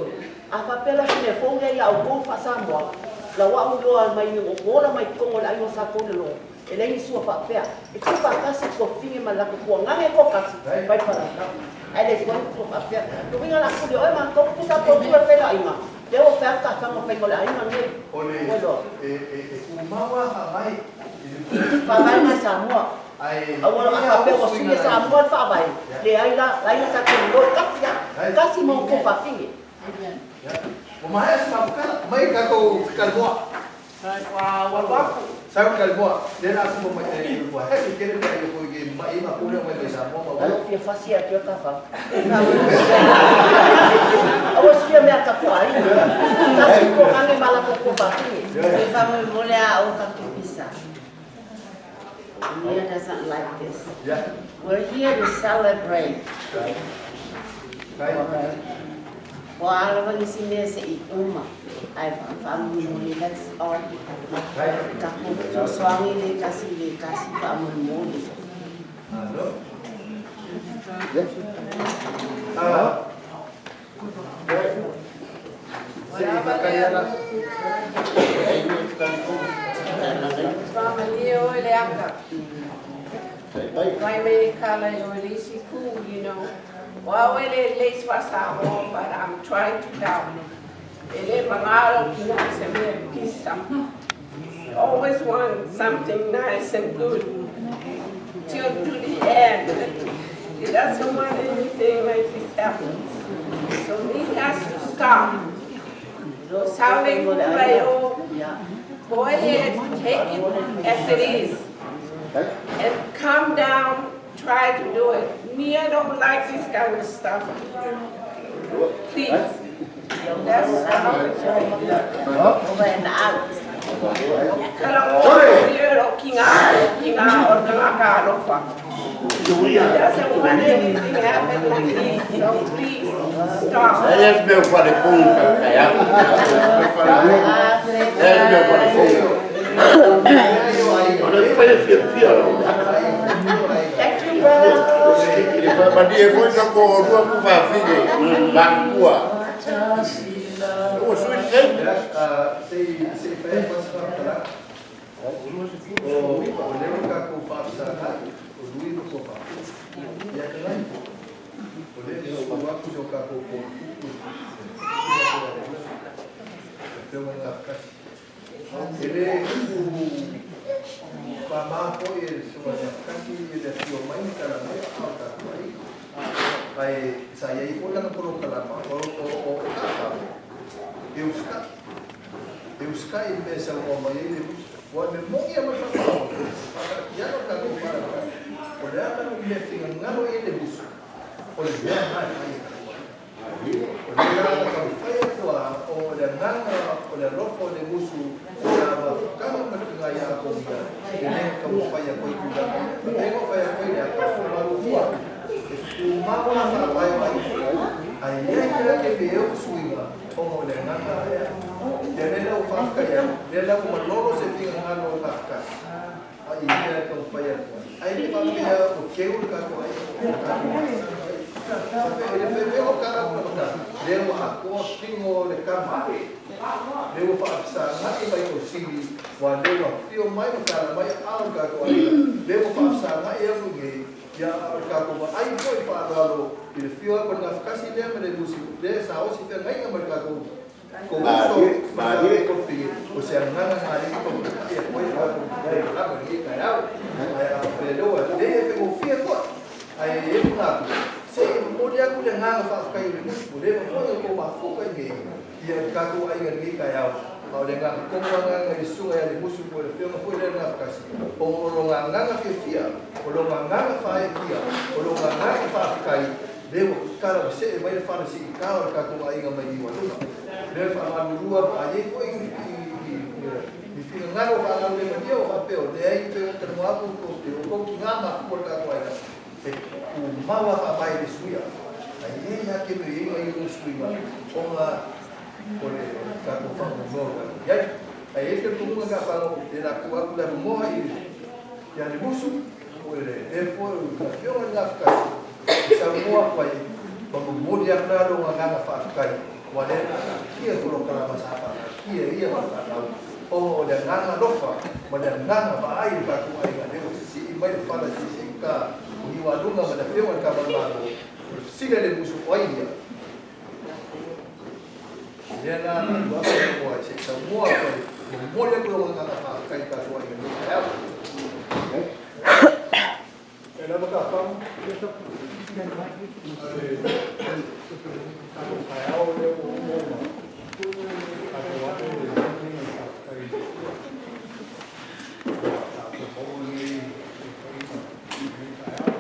a whapela sine fonge ia au kou whasamoa, la wa u loa mai ni o mola mai kongo la aina sa kone lo, e le sua whapea, e kupa kasi ko finge malako kua ngange ko kasi, vai wharakau. Ai le sua sua whapea, no winga la kuli oi ma ko kusa po kua whela inga, le o whea ka whanga whengo le aina nei. O le e e e kumawa ha mai Whawai mai Samoa. Aua a whapea o suia Samoa le whawai. Le ai la, la ina sa kone lo, kasi a, kasi mo ko whawhinge. O mahe sa mapukala, mai kako kalmoa. Sa kalmoa, le la su mo mai kalmoa. He ke kere ka yo ko ge mai ma pule mai mai sa mo ma. Alo fia fasi a kia ka wha. Aua suia mea ka kua ai. Kasi ko ngange mala ko ko whawhinge. E faamolemole a o kakupisa. Mia doesn't like this. Yeah. We're here to celebrate. Right. O ala wali si mea se i uma. Ai faamolemole, that's all. Right. Ka soangi le kasi le kasi faamolemole. Alo. Ah. Se kaya Whamalia o le aka. Vai me kala i o lisi ku, you know. Wa wele leis wasa o, but I'm trying to help. Ele mangalo ki na se me pisa. Always want something nice and good. Till to the end. He doesn't want anything like this happens. So he has to stop. Sabe kula Go ahead, take it as it is. And calm down, try to do it. Me, I don't like this kind of stuff. Please, let's stop it right there. Over and out. He doesn't want anything happen like this, so please, stop. Es meu falecum, kaya. Es meu falecum. Thank you, brother. Le fa e foi sa ko rua ku fa fige ba kua. O sui te. Se se fa pa sa kala. O o le ka ko fa sa ka o lui ko fa. Ya ka nai. O le so wa ku so ka ko ko ku. Te wa na ka. Ele ku pa ma ko e so wa na ka ki e le fio mai ka la mai a ka ko ai. Ai sa ia i fo na ko ka la ma o o o ka ka. Eu ska eu ska i me sa o mai le wa me mo ia ma fa fa. Ia no ka ko para ka. O le ala no me finga ngalo e le busu. O le mea mai ai ka ko. O le ala ka agaga o le alofa o le musu o le mafutaga ma le tiga ia Akonia e lē taumafai ai tulaga faapea o fai atu ai le ata faamalulua e tumau la faavae o aiga ae iai pea ke me e suiga ona o le agaga lea lea lea ua faafetai ai lea la ua malolo se figagalo o gafatasi a i mea e taumafai atu ai ae le faapea o keu le tatou aiga o tatou e le faipea o tala ua mata lea ua atoa tino o le kama lea ua faafesagai mai tausili ua lea ua fio mai ma tala mai a o le tatou aiga lea ua faafesagai atu nei ia a o le tatou vaai foi faaaloalo i le fio atu o le gafatasi lea ma le musi lea saosi feagaiga ma le tatou kouso ma le kofi o se agaga na alii taumafai atu ai le tatou lava lenei taeao ae a faapea lea ua lelei e faigofie foi ae e manatu se i momoli atu le agaga faafetai o le musu ua leva foi ona tou mafuta i nei ia le tatou aiga i lenei taeao a o le agaga tonu agaga i le susuga ia Lemusu po o le afioga foi lea le gafatasi ona o lona agaga fiafia o lona agaga faaeaea o lona agaga faafetai lea ua tatala ua see mai le fale siitā o le tatou aiga mai Niualuga lea faamalulua ma a iai foi ni finagalo faagalu le malia o faapea o leai pe o talanoa atu o tou tigā matutua o le tatou aiga e tumau a faavae i le suia ae iai lava ke me i ai nai ona suiga ona o le tatou faamoemoe o tatou iai ae iai le talitonuga ka faalogo le la tuu atu le avanoa i ia le musu o le le foi o le afioga i le gafatasi e saunoa atu ai ma momoli atu la lona agaga faafetai ua lea na taatia le polokalama sa faataatia e ia ma le fanau ona o le agaga alofa ma le agaga vaai i le tatou aiga lea ua sisii mai le fala siisiita o Niualuga ma le afioga i le Tama o le Malo o le fesili a le musu o ai ia lea la na alu atu le avanoa se i saunoa atu ai momoli atu lona agaga faafetai i le tatou aiga i lenei taeao. E lava ka whangu. A le tatou taeao lea ua oo ma tatou ave le lagi ma le faafetai i le Atua. Ua tatou maua lenei fesootaiga i lenei taeao.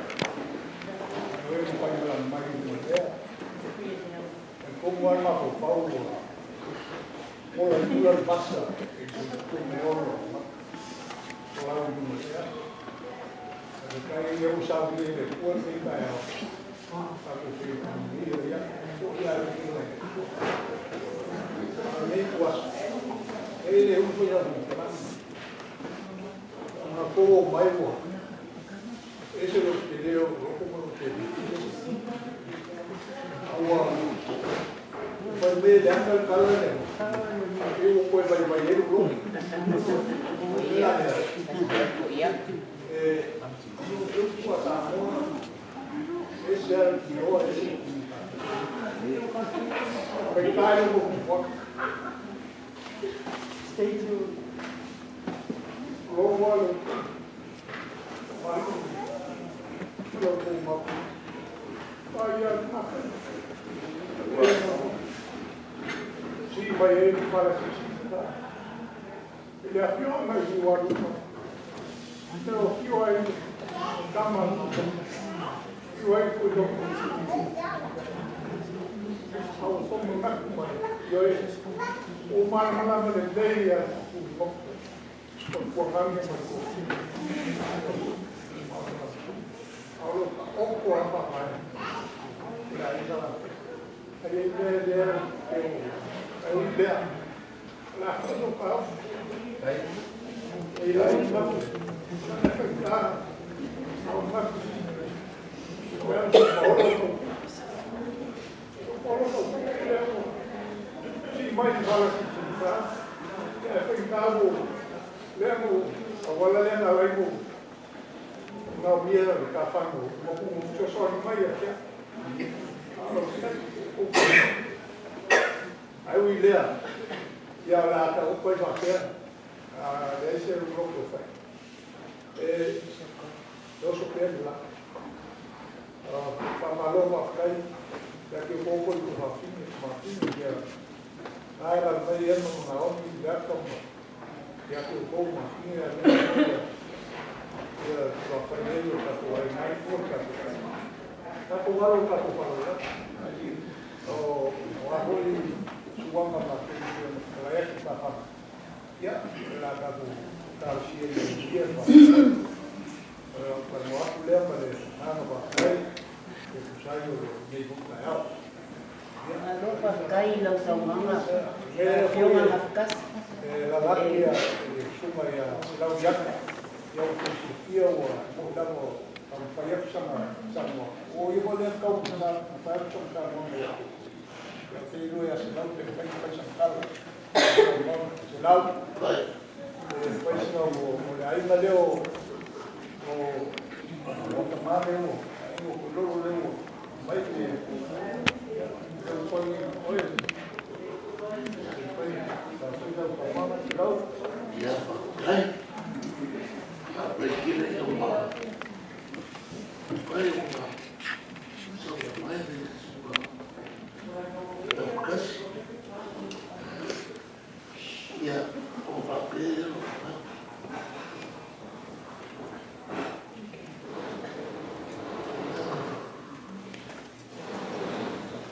O e mafai malaga mai i Nuuatea. Talitonu lava le mafaufau ua ola i ula le vasa i le 36 o lau i Nuuatea. Ae kai ia ua saunia e le Atua lenei taeao. Tatou feiloai ia, foi lava le viiga i le Atua. A o lenei ituaso, e le umi foi sau faamatalaga. Ona tou o mai ua ese lou tele o lou loto ma lou tele. A ua fai mai e leaga le tala lea, pei ua toe vaivai ai lou loto. O le mea lea, e o upu a Samoa, ese lava le tinoa, ese le tiniga. Faigata ai lou fuafuaga. Stay tuned. Loa le malu lo kou mapu. Ai a maka. Si mai e le fala si ta. E le afioga i Niualuga. E o fio ai tama. Fio ai ko lo. Au fomo naku mai. Ioe o malamalama lelei ia ku moko. O kuangani ma ko. Au lo ka oko a fa mai. La isa la. Ai e le le e o. Ai o lea. La fono ka. Ai. E la i la. La fa ka. Au ma ku. O ya o lo ko. O lo ko. Si mai fala si si ta. E fa ka mo. Le mo a wala le na lai mo. Na mia le ka fa mo. Mo ku mo so ni mai a kia. A lo sa o. Ai ui lea. Ia la ta o koi fa kia. A le se ro ko fa. E lo so pe la. A fa malo ma kai. Ya que pouco i ko fa fini ma fini ia. Ai la mai e no na o mi ya ko. Ia que o ma fini a le ia fa fa nei o ka ko ai nai ko ka ko. Ka ko walo ka ko fa la. O o a hoi suanga ma te Ia, o le a tatou talosia ia manuia le faamoemoe. O le talanoa atu lea ma le agaga faafetai e tusa ai o lenei foi taeao. Ia. Malo faafetai i lau saunoaga lau Afioga Gafatasi. E alaala atu le Susuga ia Selau Iata, ia ua outou silafia ua moni lava ua taumafai atu sana saunoaga. O ia foi lea e tatau ona fai atu sana saunoaga ia te outou. Ia ou te iloa ia Selau pe mafai ona fai sana tala. Selau, e fai sina o le aiga lea o o tama lea o aiga o Kololo lea ua mai pe ia lea ua fai oe fai fai lau saunoaga Selau. Ia, faafetai. Faafetai tele i lau mafai ona saunoa mai le susuga Taupakasi. Ia, o faapea ia lou manatu.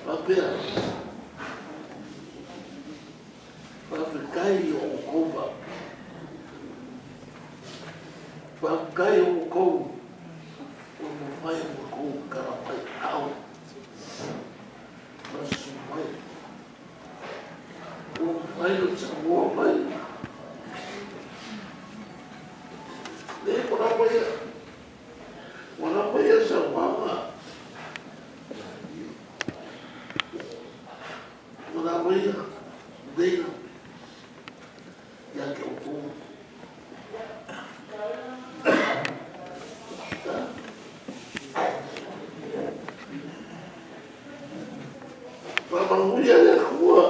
Faapea, faafetai i outou faapea. Faafetai i outou ua mafai ona outou tatala mai au ma susu mai. Ua mafai ona saunoa mai. Le ua lava ia, ua lava ia saunoaga. Ua lava ia, lelei ia te outou. Faamanuia le Atua.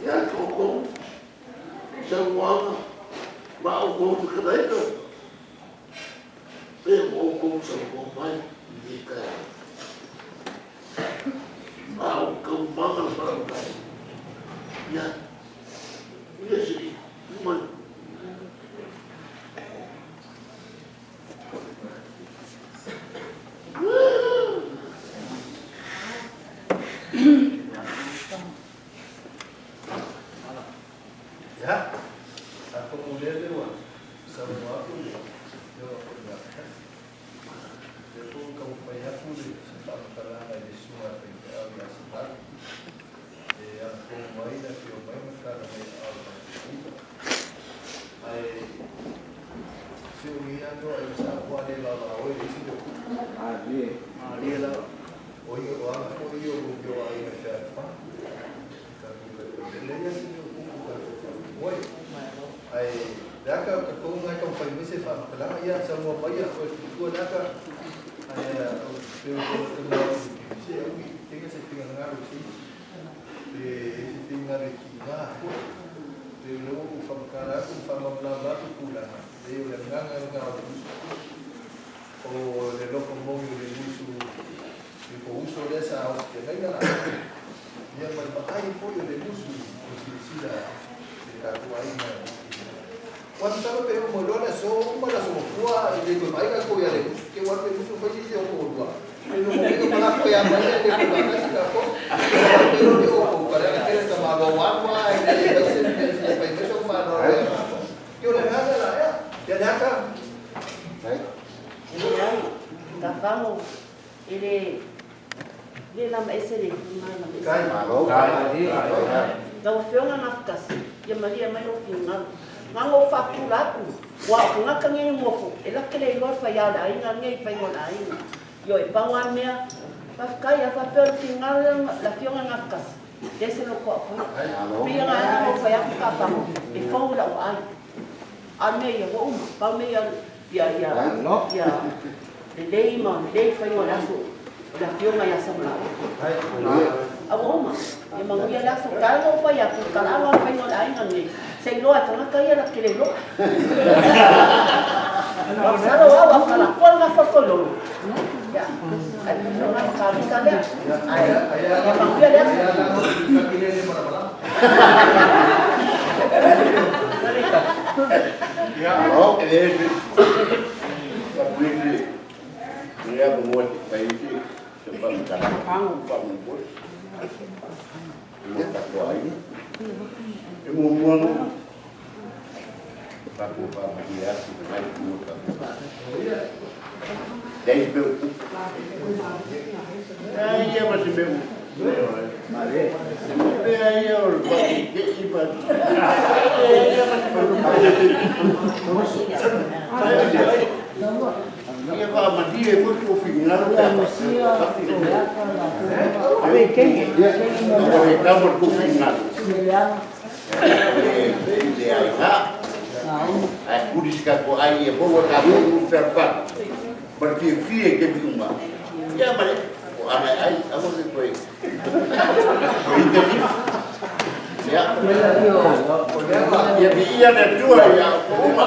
Ia te outou saunoaga ma outou fetalaiga pe ua outou saunoa mai i lenei taeao. A o taumaga le faafetai. Ia, ia se i mai. Ia, atonu o lea ua saunoa atu le Afioga foi ia Katasi. O lea foi ua taumafai atu le se faamatalaga i le susuga a le faifeau ia Selau e anapomo ai le afio mai ma tala mai aao i tatou Ae se o ia noa i sa ua le vava oi le isi le Malie. Malie lava. O ia o aga foi ia o lo ai me fea fa. Tatou le ia se o kuku tatou fa. Oi. Ai le aka ka kou ngai ka fai me se fa kala ia sa mo mai ia o tua le aka ai o pe o te mo se au i tenga se finga ngaro se pe se finga re ki ngā ko pe lo u fa makara ku fa mamla ma ku pulanga le o le nganga ngā o le o le lofo mogi o le usu i ko uso lea sa ao te ngai la ia ma le maai foi o le usu o silasila le tatou aiga. Ua masalo pe o mo loa le aso uma le aso mafua i le toe vaai tatou ia le usu ke ua le usu fai sisi o ko lua e no mo ke pala ko ia mai le ko ba kasi ka ko pe o le o ko ka le ke ta ma lo wa wa e le fai se le fai me so ma lo le ke o le nganga la ia ia le aka. E leai, tafago, e le le lama ese le malama ese. Lau Afioga Gafatasi, ia malie mai lou finagalo. Gaga o faapupula atu, ua o tagata nei nofo, e lake le iloa le faiā o le aiga nei, faiga o le aiga. Ioe, pau lava le mea, faafetai, a faapea o le finagalo lea o le Afioga Gafatasi, e ese lou toafoia. Pei ona ala ou fai atu tafago, e fou i lau vaai. A o le mea ia, ua uma, pau le mea ia, ia, ia, lelei ma lelei faiga o le aso o le Afioga ia Samalaua. A ua uma, ia manuia le aso. Talu ona ou fai atu, talaaga o le faiga o le aiga lenei, se i loa e tagata ia la te le iloa. Masalo au a kalapoa le gafa o le toilolo. Ia, ai o le kamisa lea. Ae, ia manuia le aso. Ia, e le se Ia tatou aiga. E muamua ona tatou faamanuia atu i lenei itu o le tatou. Leai se mea ua tupu. Leai lava ma se mea ua tupu. O mea ia o le faateitei ma... Leai lava ma se mea ua tupu. Ia faamalie ai foi tou finagalo pe a faapea ua tafi le mea. Ua le tau le tou finagalo. E le aina. Ae tuli se tatou ai ia maua tatou uma fealofani ma le fiafia i taimi uma. Ia ma le o ana e ai, aua ne i toe ita lima. Ia, ia viia le Atua ia outou uma.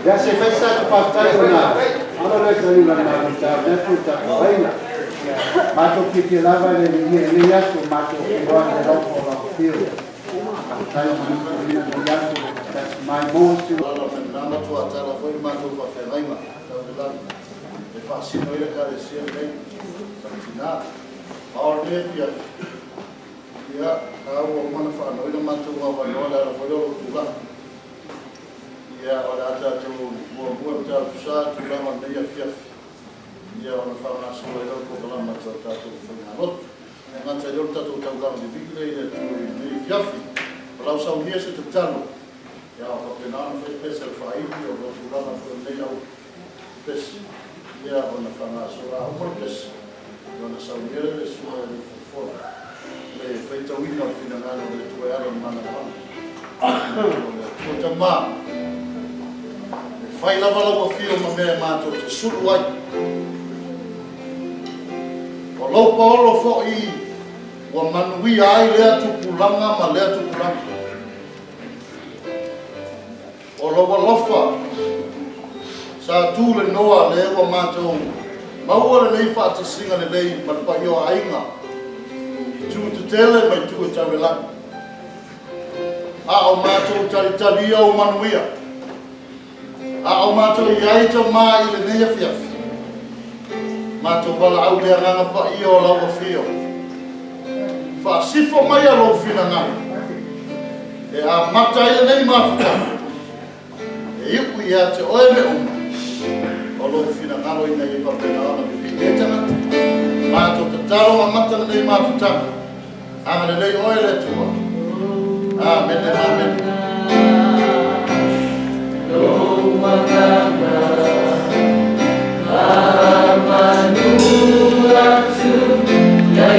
Ia se fai sa tatou faafetai ona alo lea i taliga o le Malo i lea foi tatou aiga. Matou fiafia lava i le viia i lenei aso, matou feiloai i le alofa o lau Afio. Faafetai mo le tauina lenei aso le faatasi mai maua si Alala mai lena matua tala foi le matou faafeagaiga tau le lagi e faasino ai le Ekalesia lenei talutina. A o lenei afiafi, ia, la ua uma ona faanoina matou avanoa le ala foi lea o lou tulaga. Ia, o le a tatou muamua e mataupu sa tulaga o lenei afiafi, ia ona faagasolo ai lea o le polokalama tau tatou faigalotu. E gata ai lea o le tatou taulaga vivii lea i le Atua i lenei afiafi. O lau saunia se tatalo, ia faapena ona fai pese a le faaili o lo tulaga foi o lenei au pese, ia ona faagasolo a uma le pese, ia ona saunia lea le susuga i le Fofola le faitauina o le finagalo o le Atua e ala i le manaoaga o le Atua Tama. E fai lava lau afio ma mea e matou te sulu ai. O lou paolo foi ua manuia ai lea tupulaga ma lea tupulaga. O lou alofa sa tu le noa lea ua matou maua lenei faatasiga lelei ma le paia o aiga i tu tetele ma i tu e tau e lagi. A o matou talitalia o manuia, a o matou i ai tamā i lenei afiafi, matou valaau i le Agaga Paia o lau Afio, faasifo maia lou finagalo e amata ai lenei mafutaga, e iu ia te oe mea uma o lou finagalo ina ia faapena ona vivii ai tagata. Matou tatalo ma amata lenei mafutaga, agalelei oe le Atua. Amene, amene. Ou te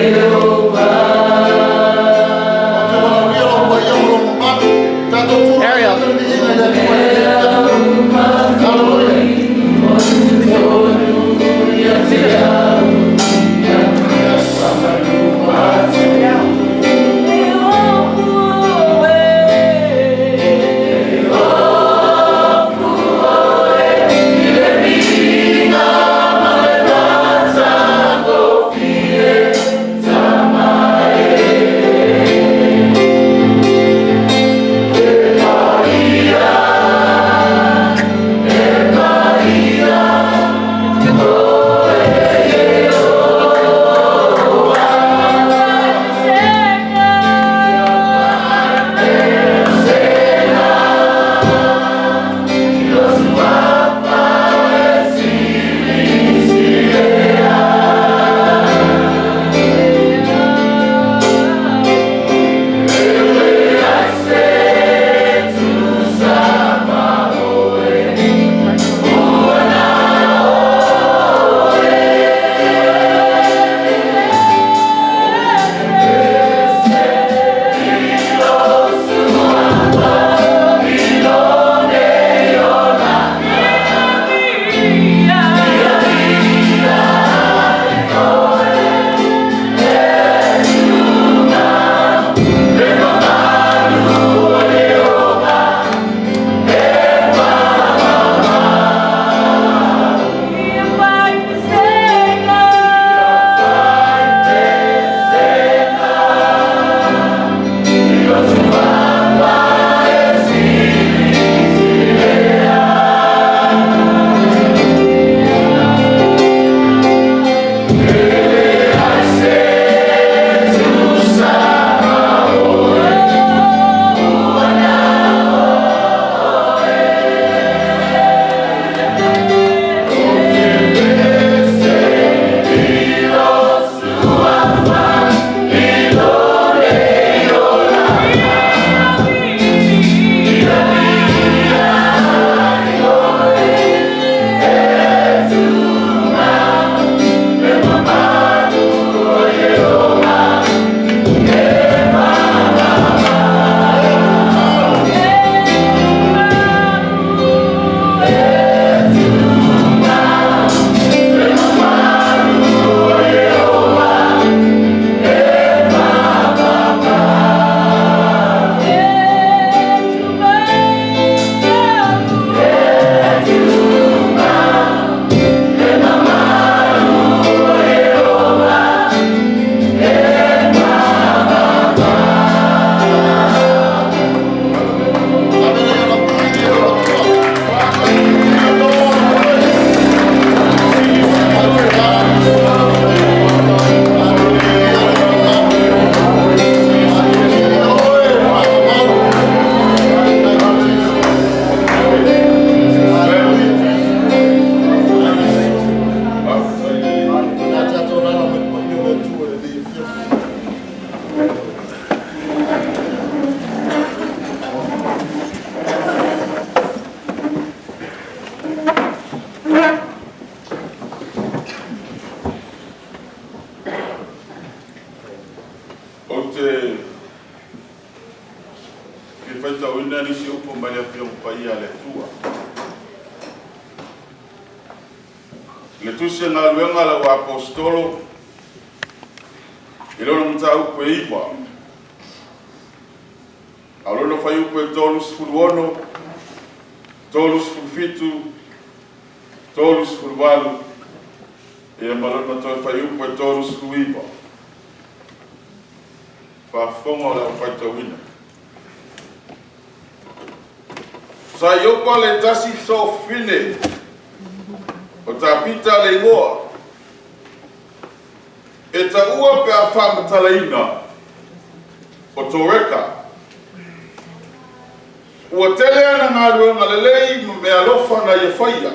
valaaulia lou paia ma lou mamalu, tatou tu le Ariel. le viiga i le Atua i lenei afiafi. Hallelujah. Yes. upu mai le Afioga Paia a le Atua. I le tusi o galuega a lau Aposetolo i lona mataupu e 9, a o lona fuaiupu e 36, 37, 38, ia ma lona toe fuaiupu e 39. Faafofoga o le aufaitauina. Sa Iopa le tasi soofine o Tapita le igoa. E taua pe a faamatalaina o Toreka. Ua tele ana galuega lelei ma meaalofa na ia faia.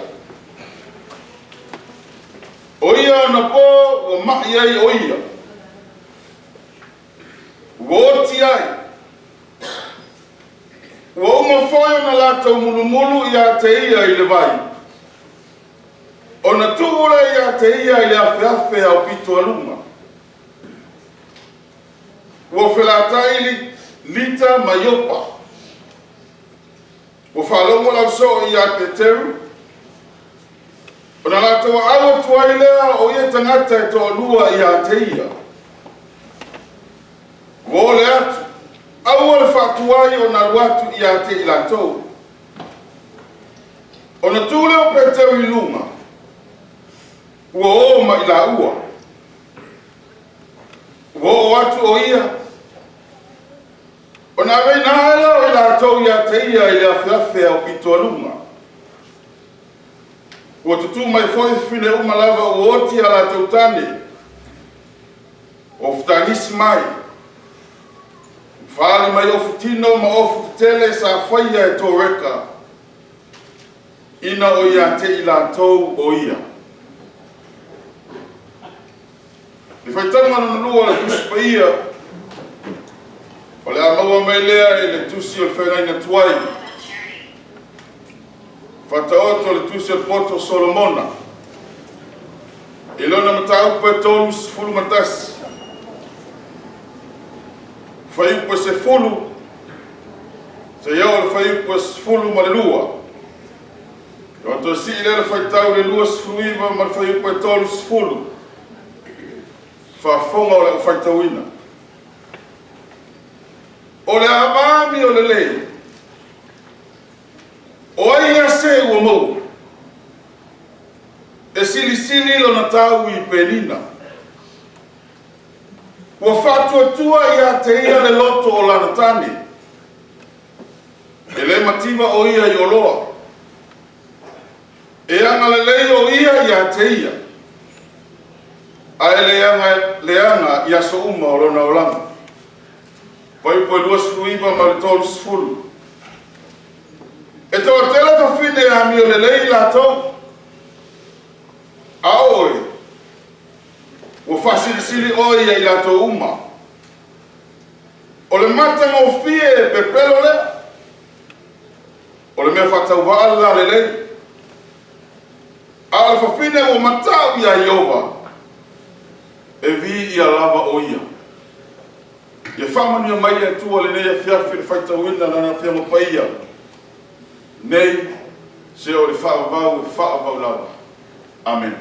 O ia ona po ua ma'i ai o ia. Ua oti ai. Ua uma foi ona latou mulumulu ia te ia i le vai. Ona tuu lea ia te ia i le afeafe aupito a luga. Ua felatai Lita ma Iopa. Ua faalogo lau soo ia Peteru. Ona latou aau atu ai lea o ia tagata e toalua ia te ia. Ua o le atu, aua le faatuai ona alu atu ia te i latou. Ona tu lea o Peteru i luga, ua o ma i laua. Ua oo atu o ia, ona aveina ae lea o i latou ia te ia i le afeafe aupito a luga. Ua tutū mai foi fafine uma lava ua oti a latou tane, o fetagisi mai, faali mai ofu tino ma ofu tetele sa faia e Toreka, ina o ia te i latou o ia. Le faitauga lona lua o le Tusi Paia, o le a maua mai lea i le tusi o le feagaiga tuai. Faataoto le tusi o le poto Solomona. I lona mataupu e 31. Fuaiupu e 10, seia oo i le fuaiupu e 12. Ona toe sii lea le faitau i le 29 ma le fuaiupu e 30. Faafofoga o le aufaitauina. O le amaami o lelei, o ai ia se ua maua? E silisili lona tau i penina. Ua faatuatua ia te ia le loto o lana tane. E le mativa o ia i oloa. E agalelei o ia ia te ia. Ae le leaga i aso uma o lona olaga. Fuaiupu e 29 ma le 30. E toatele fafine e amio lelei latou. A oe, ua faasilisili oe ia i latou uma. O le matagofie e pepelo lea. O le mea faatauvaa le lalelei. A o le fafine ua matau ia Ieova, e viia lava o ia. Ia faamanuia mai le Atua lenei afiafi le faitauina lana Afioga Paia. Nei, se o le faavavau e faavavau lava. Amen.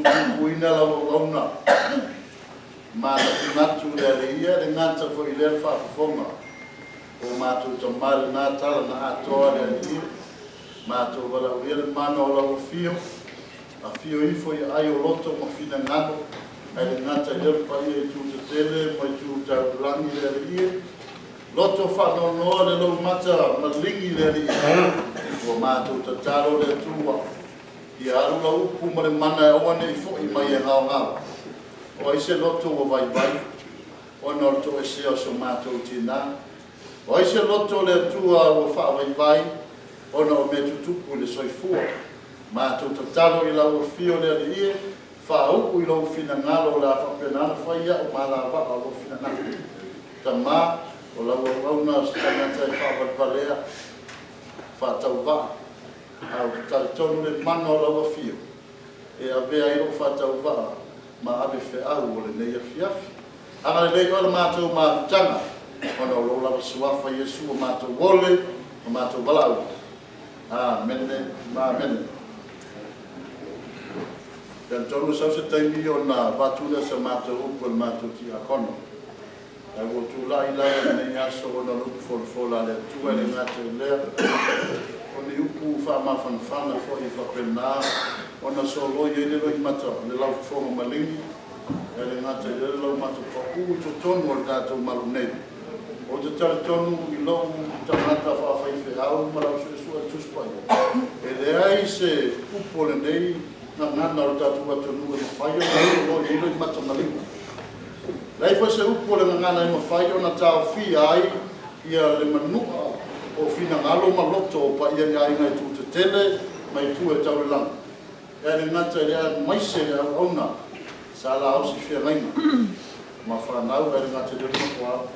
Malupuipuina lau auauna manatunatu le Alii, e le gata foi i lea le faafofoga o matou tama i lena tala na atoa le Alii, matou valaaulia le mana o lau afio, afio ifo i aai o loto ma finagalo, ae le gata i lea le paia i itu tetele ma itu taulagi le Alii, loto faanoanoa le lou mata maligi le Alii, ua matou tatalo le Atua. Ia alu lau upu ma le mana e aua ne i fo'i mai e gaogao. O ai se loto ua vaivai ona o le toesea o so matou tinā? O ai se loto o le Atua ua faavaivai ona o mea tutupu i le soifua? Matou tatalo i lau afio le Alii e, faauu i lou finagalo o le a faapena ona fai a'u ma alavaa o lou finagalo. Tama, o lau auauna o se tagata e faavalevalea, faatauvaa, A ou te talitonu le mana o lau afio e avea ai lou faatauvaa ma ave feau o lenei afiafi. Agalelei oe le matou mafutaga ona o lou lava suafa Iesu ua matou ole ma matou valaauina. Amene ma amene. Talitonu e sau se taimi ona avatu lea o sa matou upu e le matou tiakono. Ae ua ou tulai lava i lenei aso ona o le upu folafola a le Atua, e le gata i lea, o ni upu faamafanafana foi e faapena ona soloi ai le loimata o le laufofoga maligi, ae le gata i lea le laumata pau i totonu o le tatou malu nei. Ou te talitonu i lou tagata faafaifeau ma lau suesue a le Tusi Paia, e leai se upu o lenei gagana o le tatou atunuu e mafai ona soloi ai loimata maligi. Leai foi se upu o le gagana e mafai ona taofia ai ia le manua o finagalo ma loto o paia i aiga i itu tetele ma itu e tau le lagi. E le gata i lea aemaise le auauna sa laosi feagaiga ma fanau ae le gata i lea le nofoaao.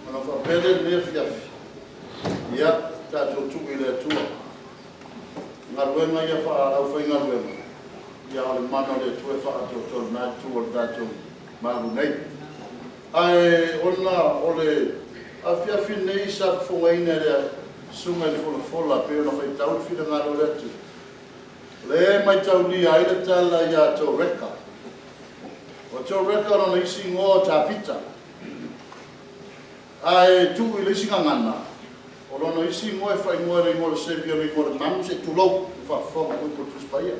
Ona faapea lea i lenei afiafi, ia tatou tuu i le Atua galuega ia faa-aufaigaluega, ia o le mana o le Atua e faaatoatoa i lena itu o le tatou malu nei. Ae ona o le afiafi nei sa fofogaina e le Susuga i le Folafola pei ona faitau le finagalo o le Atua, o lea e maitaulia ai le tala ia Toreka. O Toreka o lona isi igoa o Tavita. Ae tuu i le isi gagana, o lona isi igoa e faaigoa e le igoa o le Saviour o le igoa o le manu, se i tulou le faafofoga mai po o le Tusi Paia.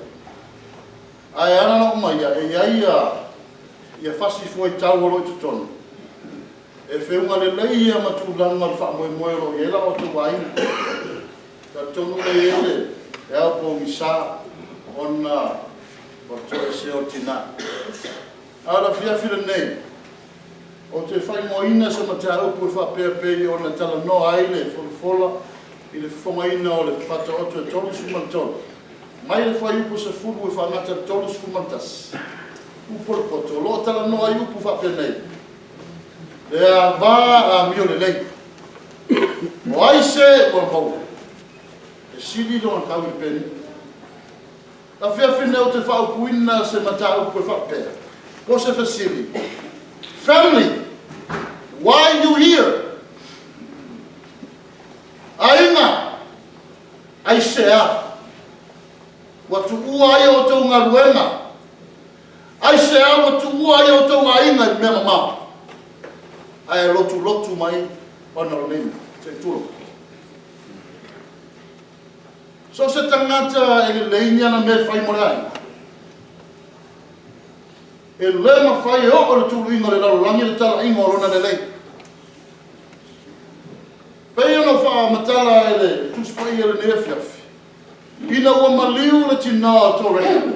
Ae ala ona uma ia, e i ai ia fasi fuaitau o lo o i totonu, e feuga lelei ia ma tulaga o le faamoemoe o lo o i ai la outou aiga. Talitonu le i ai le e ao pogisa ona o le toesea o le tina. A o le afiafi lenei, ou te faaigoaina se mataupu e faapea pei ona talanoa ai le folafola i le fofogaina o le Faataoto e 33, mai le fuaiupu 10 e faagata i le 31, upu o le poto, o lo o talanoa ai upu faapenei, Le ava amio lelei, o ai se ua maua, e sili lona tau i le peni. Afiafi nei ou te faaupuina se mataupu e faapea, po o se fesili, Family, why you here? Aiga, aisea ua tuua ai a outou galuega? Aisea ua tuua ai a outou aiga i mea mamao, ae lotulotu mai ona o lenei mea? Se i tulou. So o se tagata e lelei ni ana mea e fai mo le aiga, e le mafai e oo i le tuluiga o le lalolagi le talaiga o lona lelei. Pei ona faamatala e le Tusi Paia i lenei afiafi, ina ua maliu le tinā o Toreka,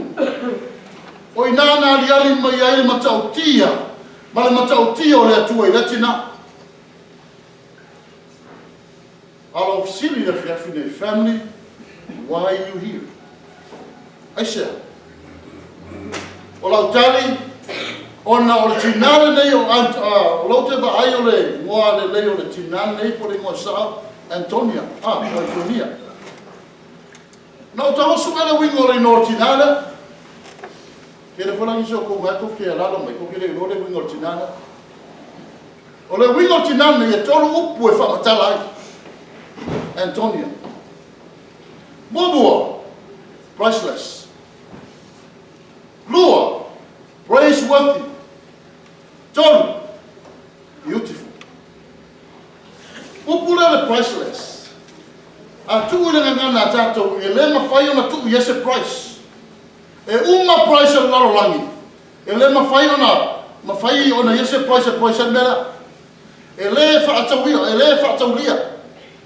o i ina na aliali mai ai le matautia ma le matautia o le Atua i lea tinā. A o lau fesili i le afiafi nei, family, why you here? Aisea? O lau tali, ona o le tinā lenei o Aunt, o lou te vaai o le igoa lelei o le tinā lenei po o le igoa sao, Antonia, ah, o Antonia. Na ou tago sue le uiga o le igoa o le tinā lea. Kele foi la nisi o kou ngae kou ke alala mai, kou ke le iloa le uiga o le tinā lea. O le uiga o le tinā lenei, e tolu upu e faamatala ai. Antonia. Muamua, priceless. Lua, Praiseworthy. Tolu, beautiful. Upu lea o le priceless, a tuu i le gagana a tatou, e le mafai ona tuu i ai se price. E uma price o le lalolagi, e le mafai ona mafai ona i ai se price e price ai le mea lea. E le faatauia, e le faataulia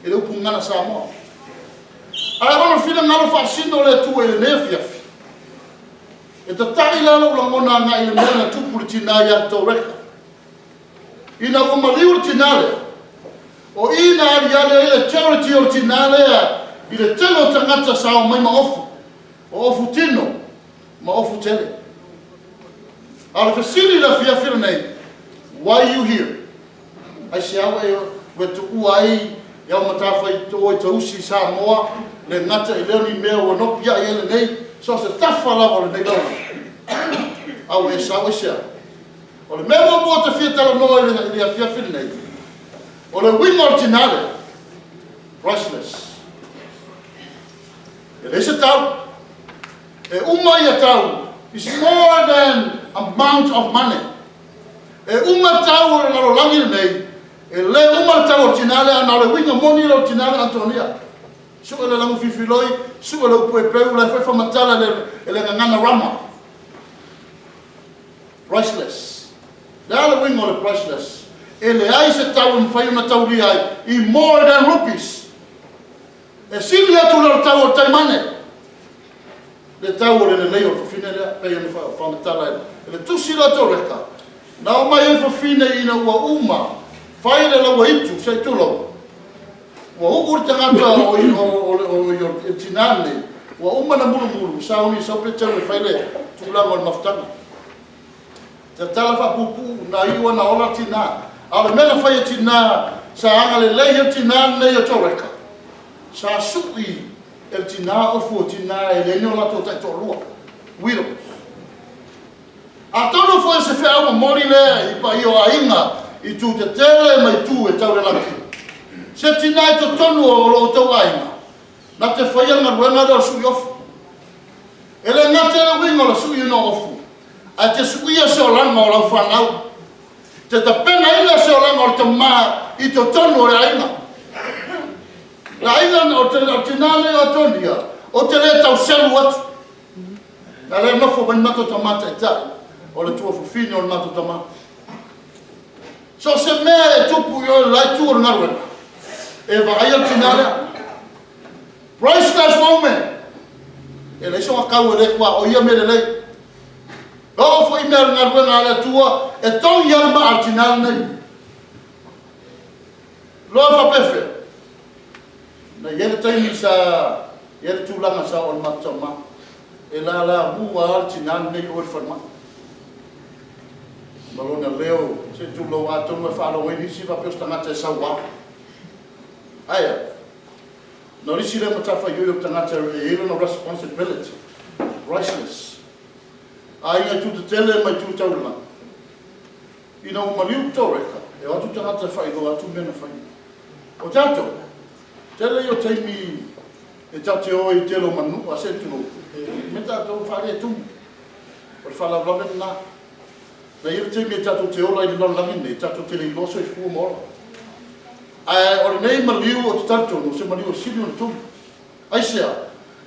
i le upu gagana Samoa. Ae o le finagalo faasino o le Atua i lenei afiafi, e tata'i la lou lagona agai i le mea na tupu i le tinā ia Toreka. Ina ua maliu le tinā lea, o i na aliali ai le charity o le tinā lea i le tele o tagata sa omai ma ofu, o ofu tino ma ofu tele. A o le fesili i le afiafi lenei, why you here? Aisea ua e ua tuua ai e au matafai o i tausi i Samoa, le gata i lea o ni mea ua nopiai ai lenei, so o se tafa lava o lenei lalolagi. A ua e sau aisea? O le mea muamua ou te fia talanoa i le afiafi lenei, o le uiga o le tinā lea, priceless. E leai se tau. E uma ia tau, is more than amount of money. E uma tau o le lalolagi lenei, e le uma le tau o le tinā lea, na o le uiga moni lea o le tinā lea Antonia. Sue le lagu fifiloi, sue le upu e peu, la e foi faamatala e le gagana rama. Priceless. Le a le uiga o le priceless? E leai se tau e mafai ona taulia ai i more than rupees. E sili atu i le tau o le taimane le tau o le lelei o le fafine lea, pei ona faamatala e le tusi lea o Toreka, na omai ai fafine ina ua uma fai le laua itu, se i tulou, ua uu le tagata o le tinā lenei, ua uma na mulumulu, sauni sau pe tau e fai le tulaga o le mafutaga. Tatala faapuupuu na iu ana ola tinā. A o le mea na fai e tinā, sa agalelei ai le tinā lenei o Toreka, sa su'i e le tinā ofu o tinā e leai ni o latou taitoalua, widows. Atonu foi o se feau momoli lea i paia o aiga i tu tetele ma i tu e tau le lagi. Se tinā i totonu o lo outou aiga, na te faia le galuega lea o le su'i ofu. E le gata i le uiga o le suiina o ofu, ae te suia se olaga o lau fanau. Te tapenaina se olaga o le tama i totonu o le aiga. Le aiga o te tinā nei o Atonia, o te le tau selu atu. Na le nofo mai le matou tama taitai, o le tuafafine o le matou tama. So o se mea e tupu i oe le la itu o le galuega, e vaaia le tinā lea. Priceless moment. E leai soga kau e le kua o ia mea lelei. E oo foi mea o le galuega a le Atua, e togi ai le maa a le tinā lenei. Loa faapefea, na i ai le taimi sa i ai le tulaga sa oo i le matou tama, e lalamu lava le tinā lenei i o i le falemai. Ma lona leo, se i tulou, atonu e faalogo ai nisi faapea o se tagata e sauā. Ae a? Na o le isi lea matafaioi o le tagata e i ai lona responsibility, priceless. Aiga i tu tetele ma i tu taulaga. Ina ua maliu Toreka, e o atu tagata e faailoa atu mea na fai. O tatou, tele ia o taimi e tatou te o ai i tele o manua, se i tulou, e mea tatou e faaletonu. O le faalavelave lena. Na i ai le taimi e tatou te ola ai i le lalolagi lenei, tatou te le iloa soifua ma ola. Ae o lenei maliu ou te talitonu o se maliu e sili ona tumu. Aisea?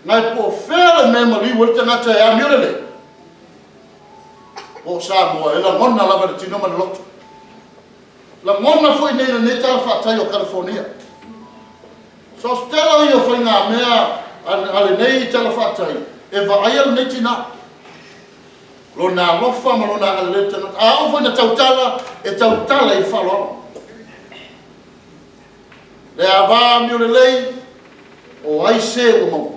Nai po o fea le mea e maliu ai le tagata e amio lelei? Po o Samoa e lagona lava i le tino ma le loto. Lagona foi nei i lenei tala faatai o California. So o se tele ia o faigamea a lenei tala faatai e vaaia lenei tinā. Lona alofa ma lona agalelei i le tagata. A oo foi ina tautala, e tautala i le faaaloalo. Le ava amio lelei, o ai se ua maua?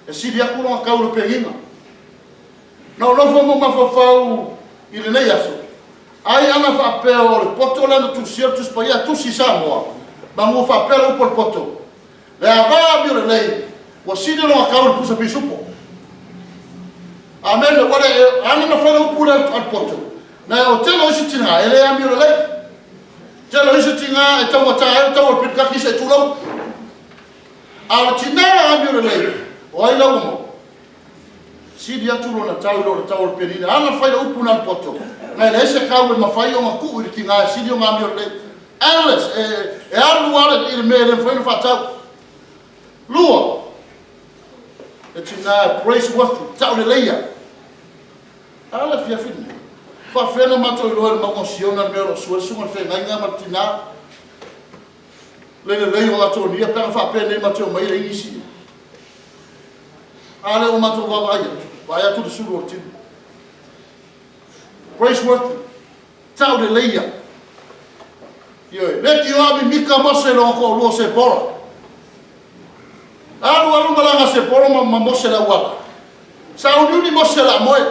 E sili atu lona tau i le pegina. Na ou nofo ma ou mafaufau i lenei aso, ai ana faapea o le poto lea na tusia le Tusi Paia, tusi i Samoa, manu faapea le upu a le poto, Le ava amio lelei, ua sili lona tau i le pusa pisupo. Amene, ua le, ana na fai le upu lea a le poto, na o tele o isi tinā e le amio lelei. Tele o isi tinā e taugata ai le tau o le pilikaki se i tulou. A o le tinā amio lelei, o ai la ua maua? Sili atu lona tau i lo le tau o le penina. A na fai le upu na le poto, na e leai se kau e mafai ona tuu i le tiga e sili ona amio lelei. Endless, e, e alu lava i le mea e le mafai ona faatau. Lua, le tina e praiseworthy, tauleleia. A le afiafi lenei, faafefea ona matou iloa e le mauga o Siona le mea o lo o sua ai le susuga i le feagaiga ma le tina le lelei o Atonia pe ana faapea nei matou te omai e leai nisi ia. A lea ua matou vaavaai atu, vaai atu le sulu o le tino. Praiseworthy, tauleleia. Ioe, leitioa mimita Mose i lona toalua o Sepora. Alu alu malaga a Sepora ma, ma Mose i le auala. Sauniuni Mose o le a moe.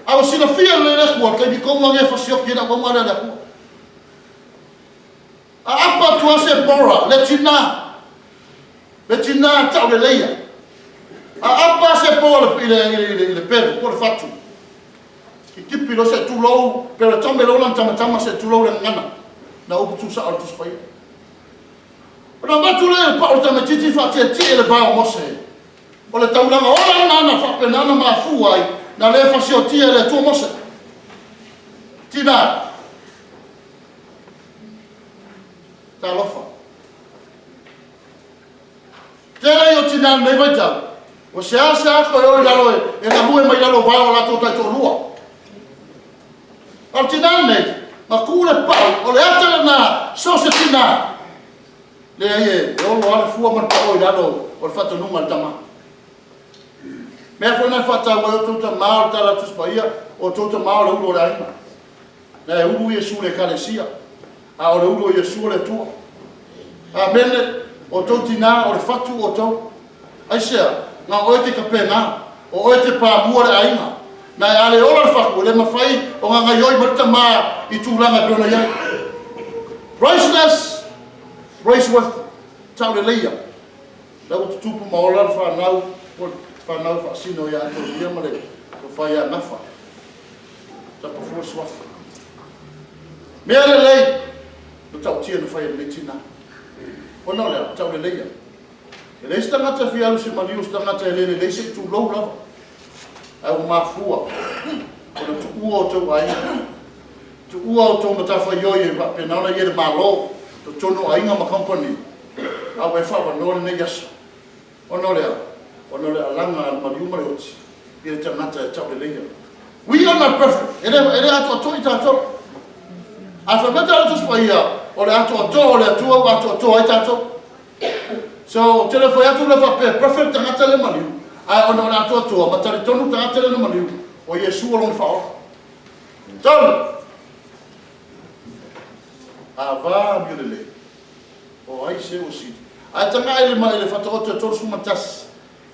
A ua silafia lelei le Atua, le taimi tonu lava lenei e fasioti ai le auauna lea a le Atua. Aapa atu lava Sepora, le tina, le tina tauleleia. Aapa Sepora i le, i le, i le, i le pelu, po o le fatu. Kitipi loa se tulou, peretome loa lana tamatama se tulou le gagana. Na upu tuusao a le Tusi Paia. Ona avatu lea i le pao o le tamaitiiti faatietie le va o Mose. O le taulaga ola lena na faapena ona mafua ai na le fasiotia e le Atua Mose. Tina. Talofa. Tele ia o tina i lenei vaitau, ua seasea toe o i lalo e galue mai lalo o vae o latou taitoalua. A o le tina lenei, na tu le pau, o le ata lena, so o se tina. Leai e olo lava le fua ma le pao i lalo o le faatonuga a le tama. Mea foi na e faataua ai outou tama o le tala a le Tusi Paia, o outou tama o le ulu o le aiga. Na e ulu Iesu i le Ekalesia, a o le ulu o Iesu o le Atua. Amene. O outou tina, o le fatu outou. Aisea? Na o oe te tapena, o oe te pamua le aiga. Na e a le ola le fatu, e le mafai ona gaioi mai le tama i tulaga e pei ona i ai. Priceless, praiseworthy, tauleleia. La ua tutupu ma ola le fanau, po le fanau faasino ia Atonia ma le tofa ia Gafa. Tapafua suafa. Mea lelei, matautia na fai e lenei tina. Ona o le a, tauleleia. E leai se tagata e fia alu i se maliu o se tagata e le lelei se i tulou lava. Ae ua mafua ona tuua outou aiga, tuua outou matafaioi e faapena ona i ai le Malo, totonu o aiga ma kamupani, a ua e faaavanoa lenei aso. Ona o le a? Ona o le alaga a le maliu ma le oti i le tagata e tauleleia. We are not perfect. E le, e le atoatoa i tatou. A fai mai tatou Tusi Paia, o le atoatoa o le Atua ua atoatoa ai tatou. So, ou te le fai atu lea faapea e perfect le tagata lea maliu, ae ona o le atoatoa ma talitonu le tagata lea na maliu, o Iesu o lona faaola. Tolu. Ava amio lelei. O ai se ua sili. Ae taga i le i le Faataoto e 31,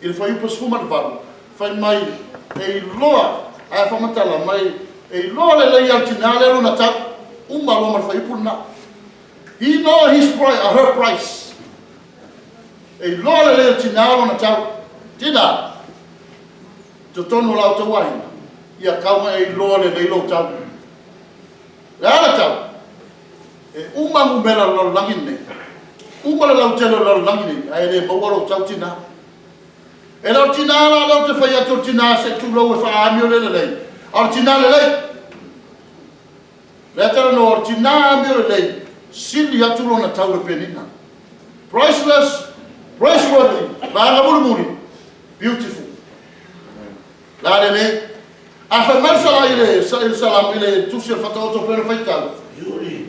i le fuaiupu e 18, fai mai, e iloa, ae faamatala mai, e iloa lelei lava le tina lea lona tau. Uma loa ma le fuaiupu lena. He know his price, or her price. E iloa lelei e le tina lona tau. Tina, totonu o la outou aiga, ia tau ma e iloa lelei lou tau. Le a le tau? E uma numera o le lalolagi lenei. Uma le lautele o le lalolagi lenei, ae le maua lou tau tina. E le o le tina la lea ou te fai atu o le tina se i tulou e faaamio le lelei, a o le tina lelei. Lea talanoa o le tina amio lelei, sili atu lona tau i le penina. Priceless, praiseworthy, vaega mulimuli, beautiful. La lelei. A fai mai le sala i le, i le Salamo, i le tusi o le Faataoto pei ona faitau,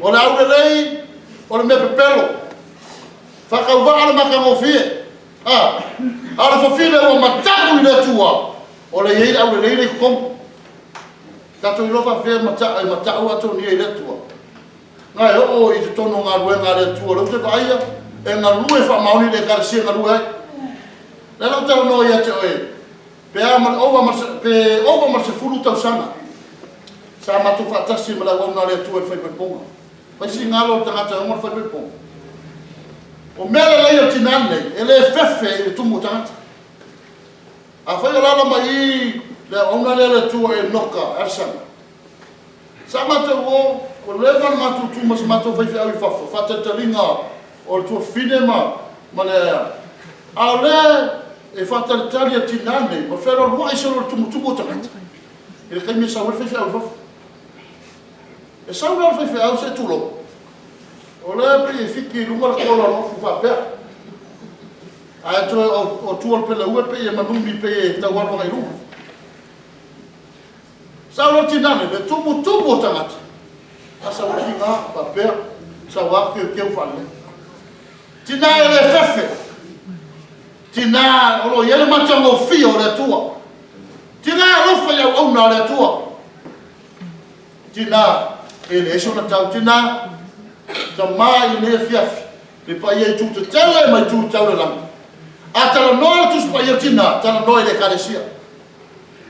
o le aulelei o le mea pepelo, faatauvaa le matagofie, a, a o le fafine ua matagu i le Atua, o le i ai le aulelei le i totonu. Tatou iloa faapefea e mata'u Atonia i le Atua? Na e oo i totonu o galuega a le Atua, lea ou te vaaia e galue faamaoni i le Ekalesia e galue ai. Lea la ou talanoa ia te oe, pe a ma le ova ma le, pe ova ma le 10 tausaga sa matou faatasi ma le auauna a le Atua i le faipaipoga. Fai sigalo o le tagata e ogo le faipaipoga. O mea lelei o le tina lenei, e le fefe i le tumu o tagata. Afai o alaala mai i le auauna lea a le Atua Enoka Alsana, sa matou o, ua leva ona matou tu ma se matou faifeau i fafo, faatalitaliga o le tuafafine ma, ma le, a o lea E faatalitali e le tinā lenei ma fealualuai solo i le tumutumu o tagata i le taimi e sau ai le faifeau i fafo. E sau la le faifeau se i tulou, o lea e pei e fiki i luga le kola o le ofu faapea, ae toe o tua o le peleue pei e manumi pei e tau alu agai i luga. Sau la le tinā lenei, le tumutumu o tagata, a sau ai le tiga faapea, sau lava keukeu faalelei. Tinā e le fefe, tinā o lo o i ai le matagofie o le Atua, tinā e alofa i auauna a le Atua, tinā e leai sona tau, tinā tamā i lenei afiafi, le paia i itu tetele ma itu tau le lagi. A talanoa le Tusi Paia i le tinā, talanoa i le Ekalesia.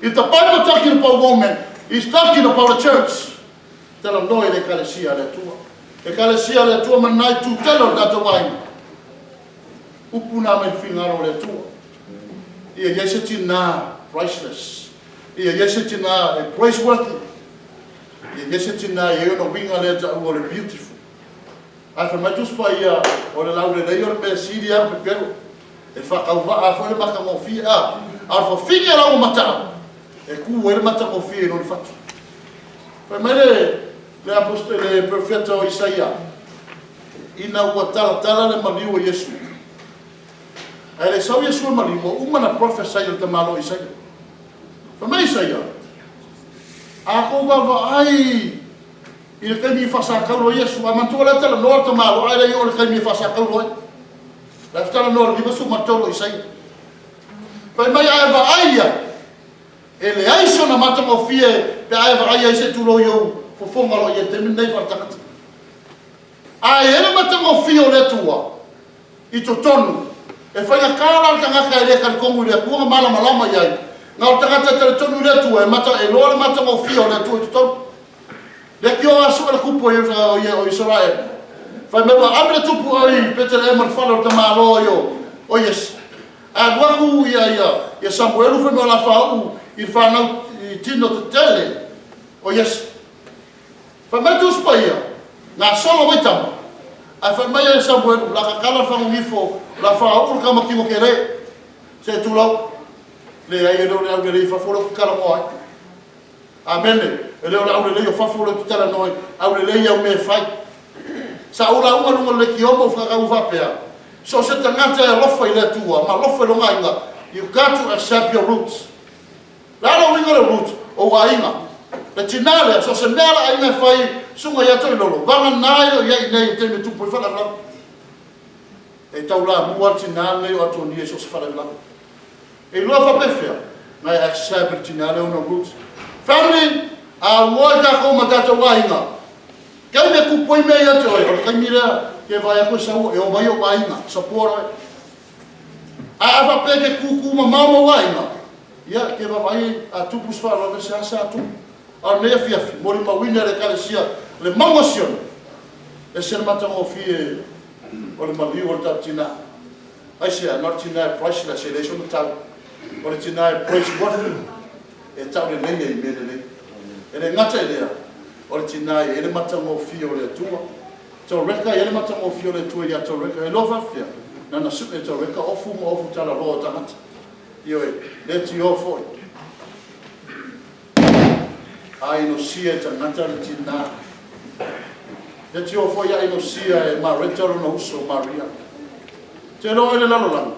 If the Bible talking about woman, is talking about the church. Talanoa i le Ekalesia a le Atua. Ekalesia a le Atua ma nai tutele o le tatou aiga. Upu na mai fingalo o le Atua. Ia iai se tinā priceless. Ia iai se tinā e praiseworthy. Ia iai se tinā e iai ona uiga lea taua o le beautiful. Ae fai mai Tusi Paia, o le laulelei o le mea sili lava pepelo. E faatauvaa foi le matagofie, a o le fafine la ua mataau, e tu ai le matagofie i lona fatu. Fai mai le, le apostole, le perofeta o Isaia, ina ua talatala le maliu o Iesu. Ae le sau Iesu e maliu, ua uma ona prophesy e le tamaloa Isaia. Fai mai Isaia, a tou vaavaai i le taimi i faasakaulo ai Iesu, a manatua o la e talanoa le tamaloa ae le i oo i le taimi e faasakaulo ai. La e talanoa i le 53 o Isaia. Fai mai a e vaai i ai, e leai sona matagofie pe a e vaai ai se tulou i ou fofoga o lo o i ai i le taimi lenei faaletagata. A e i ai le matagofie o le Atua i totonu, e faigata la le tagata e le talitonu i le Atua ona malamalama i ai. Na o le tagata e talitonu i le Atua e mata, e iloa le matagofie o le Atua i totonu. Leitioa sue le tupu o Isaraelu. Fai mai ua ave le tupu i Peteleema i le fale o le tamaloa o Iese. Ae alu atu ia Samuelu fai mai o le a faauu i le fanau i tino tetele o Iese. Fai mai Tusi Paia, gasolo mai tama. Ae fai mai ia Samuelu, o le a tatala le fagogifo, o le a faauu le tama tino tele. Se i tulou. Leai, e le o le aulelei i fafo lea ou te talanoa ai. Amene. E le o le aulelei o fafo lea ou te talanoa ai, aulelei i au mea e fai. Sa ou lauga i luga o le leitio ma ou whakatau faapea, so o se tagata e alofa i le Atua ma alofa i lona aiga, you got to accept your roots. Le a le uiga o le roots? O ou aiga. Le tinā lea, so o se mea a le aiga e fai, susuga ia Toilolo, vagana e le o i ai i inei i le taimi e tupu ai faalavelave. E taulamua le tinā lenei o Atonia i so o se faalavelave. E iloa faapefea na e accept e le tina lea ona roots. Family, a auoi tatou ma tatou aiga, taimi e tupu ai mea ia te oe, o le taimi lea ke vaai atu e sau e omai ou aiga, support oe. Ae a faapea e te tutu mamao ma ou aiga, ia ke vaavaai a tupu se faalavelave seasea tupu. A o lenei afiafi, molimauina e le Ekalesia le mauga o Sione, ese le matagofie o le maliu o le tatou tina. Aisea? Na o le tina e priceless, e leai sona tau. O le tina e praiseworthy, e taulelei ai i mea lelei. E le gata i lea, o le tina e i ai le matagofie o le Atua. Toreka, e i ai le matagofie o le Atua ia Toreka. E iloa faapefea? Na ona sue e Toreka ofu ma ofu talaloa o tagata. Ioe, leitioa foi. A inosia e tagata le tina. Leitioa foi a inosia e Mareta lona uso o Maria. Te iloa oe le lalolagi,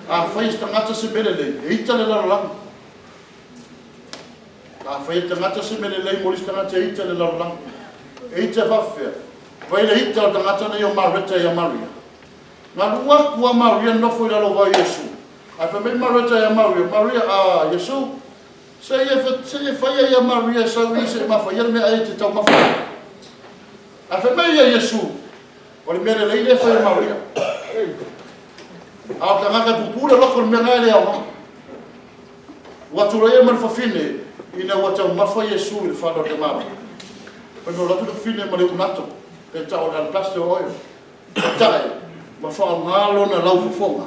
afai e se tagata se mea lelei, e ita le lalolagi. Afai e tagata se mea lelei mo le isi tagata, e ita le lalolagi. E ita e faapefea? Vai le ita o le tagata nei o Mareta ia Maria. Na alu atu a Maria nofo i lalo o vao Iesu. Ae fai mai Mareta ia Maria, Maria, a Iesu, Se i e faia ia Maria e sau i se i mafaia le meaai e te taumafa ai. Ae fai mai ia Iesu, O le mea lelei lea e fai e Maria. A o le tagata e pupuu le loto i le mea lena e le aoga. Ua tulai ai ma le fafine ina ua taumafa Iesu i le fale o le tamaloa. Fai mai, O alu atu le fafine ma le unato, pe tau o le alabaster oil, tae ma faaaoga lona laufofoga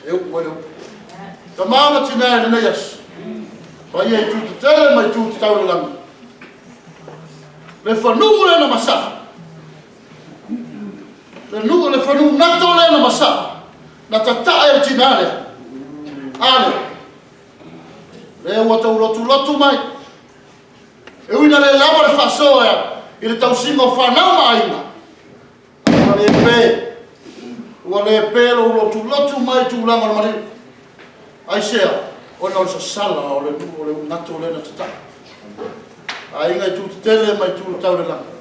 e upu ai le upu. Tama ma tina i lenei aso, paia i itu tetele ma itu tatau i le lagi. Le fanuu lea na masaa, le nuu, le fanuu nato lea na masaa. Na tataa e le tinā lea. A lea. Lea ua taulotulotu mai. E ui ina le lava le faasoa i le tausiga o fanau ma aiga, ae ua le pe, ua le pe lou lotulotu mai i tulaga o le maliu. Aisea? Ona o le sasala o le nuu o le ugato lea na tataa. Aiga i itu tetele ma itu tau le lagi.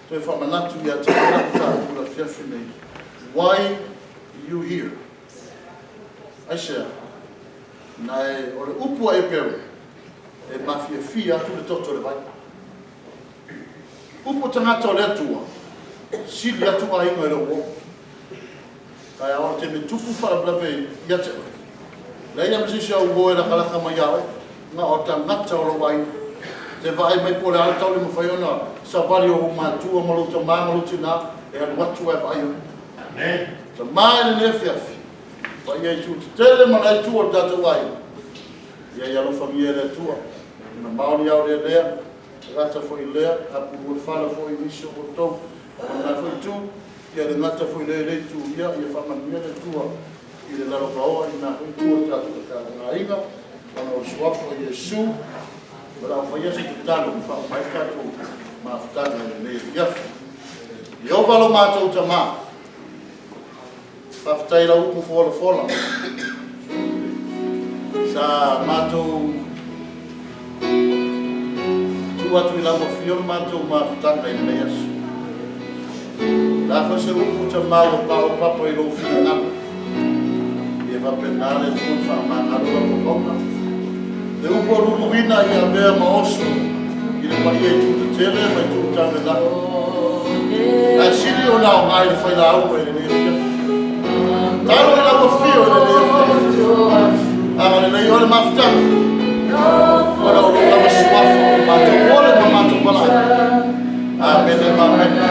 Toe faamanatu ia te oe lau mataupu i le afiafi nei, Why you here? Aisea? Na e, o le upu a Eperu, e mafiafia atu le toto i le vai. Upu tagata o le Atua, sili atu aiga i lou uo. Taeao o le taimi e tupu faalavelave ia te oe. Leai lava ma se isi au uo e lakalaka mai ia oe, na o tagata o lou aiga. Te vaai mai po o le a le tau le mafai ona savali o ou matua ma lou tama ma lou tina e alu atu ae vaai oe. Tama i lenei afiafi, paia i itu tetele ma la itu o le tatou aiga. Ia i alofagia e le Atua, ona maoli ao lea lea, tagata foi lea, apulue fala foi i nisi o outou, ma lena foi itu, ia le gata foi lea i le itu, ia, ia faamanuia le Atua i le lalovaoa i lena foi itu o le tatou aiga, ona o le Suafa o Iesu, o le a faia se tatalo e faauma ai le tatou mafutaga i lenei afiafi. Ieova lo matou Tama, faafetai i lau upu folafola sa matou tuu atu i lau afio le matou mafutaga i lenei aso. O le a foi se upu Tama ua paopapa i lou finagalo, ia faapena le Atua ona faamagalo lau auauna. Le upu o luluina ia avea ma oso i le paia i itu tetele ma itu tau le lagi. Ae sili ona aoga i le failauga i lenei afiafi. Talo i lau afio i lenei afiafi. Agalelei oe le mafutaga. Ona o lou lava suafa o matou ole ma matou valaau. Amene ma amene.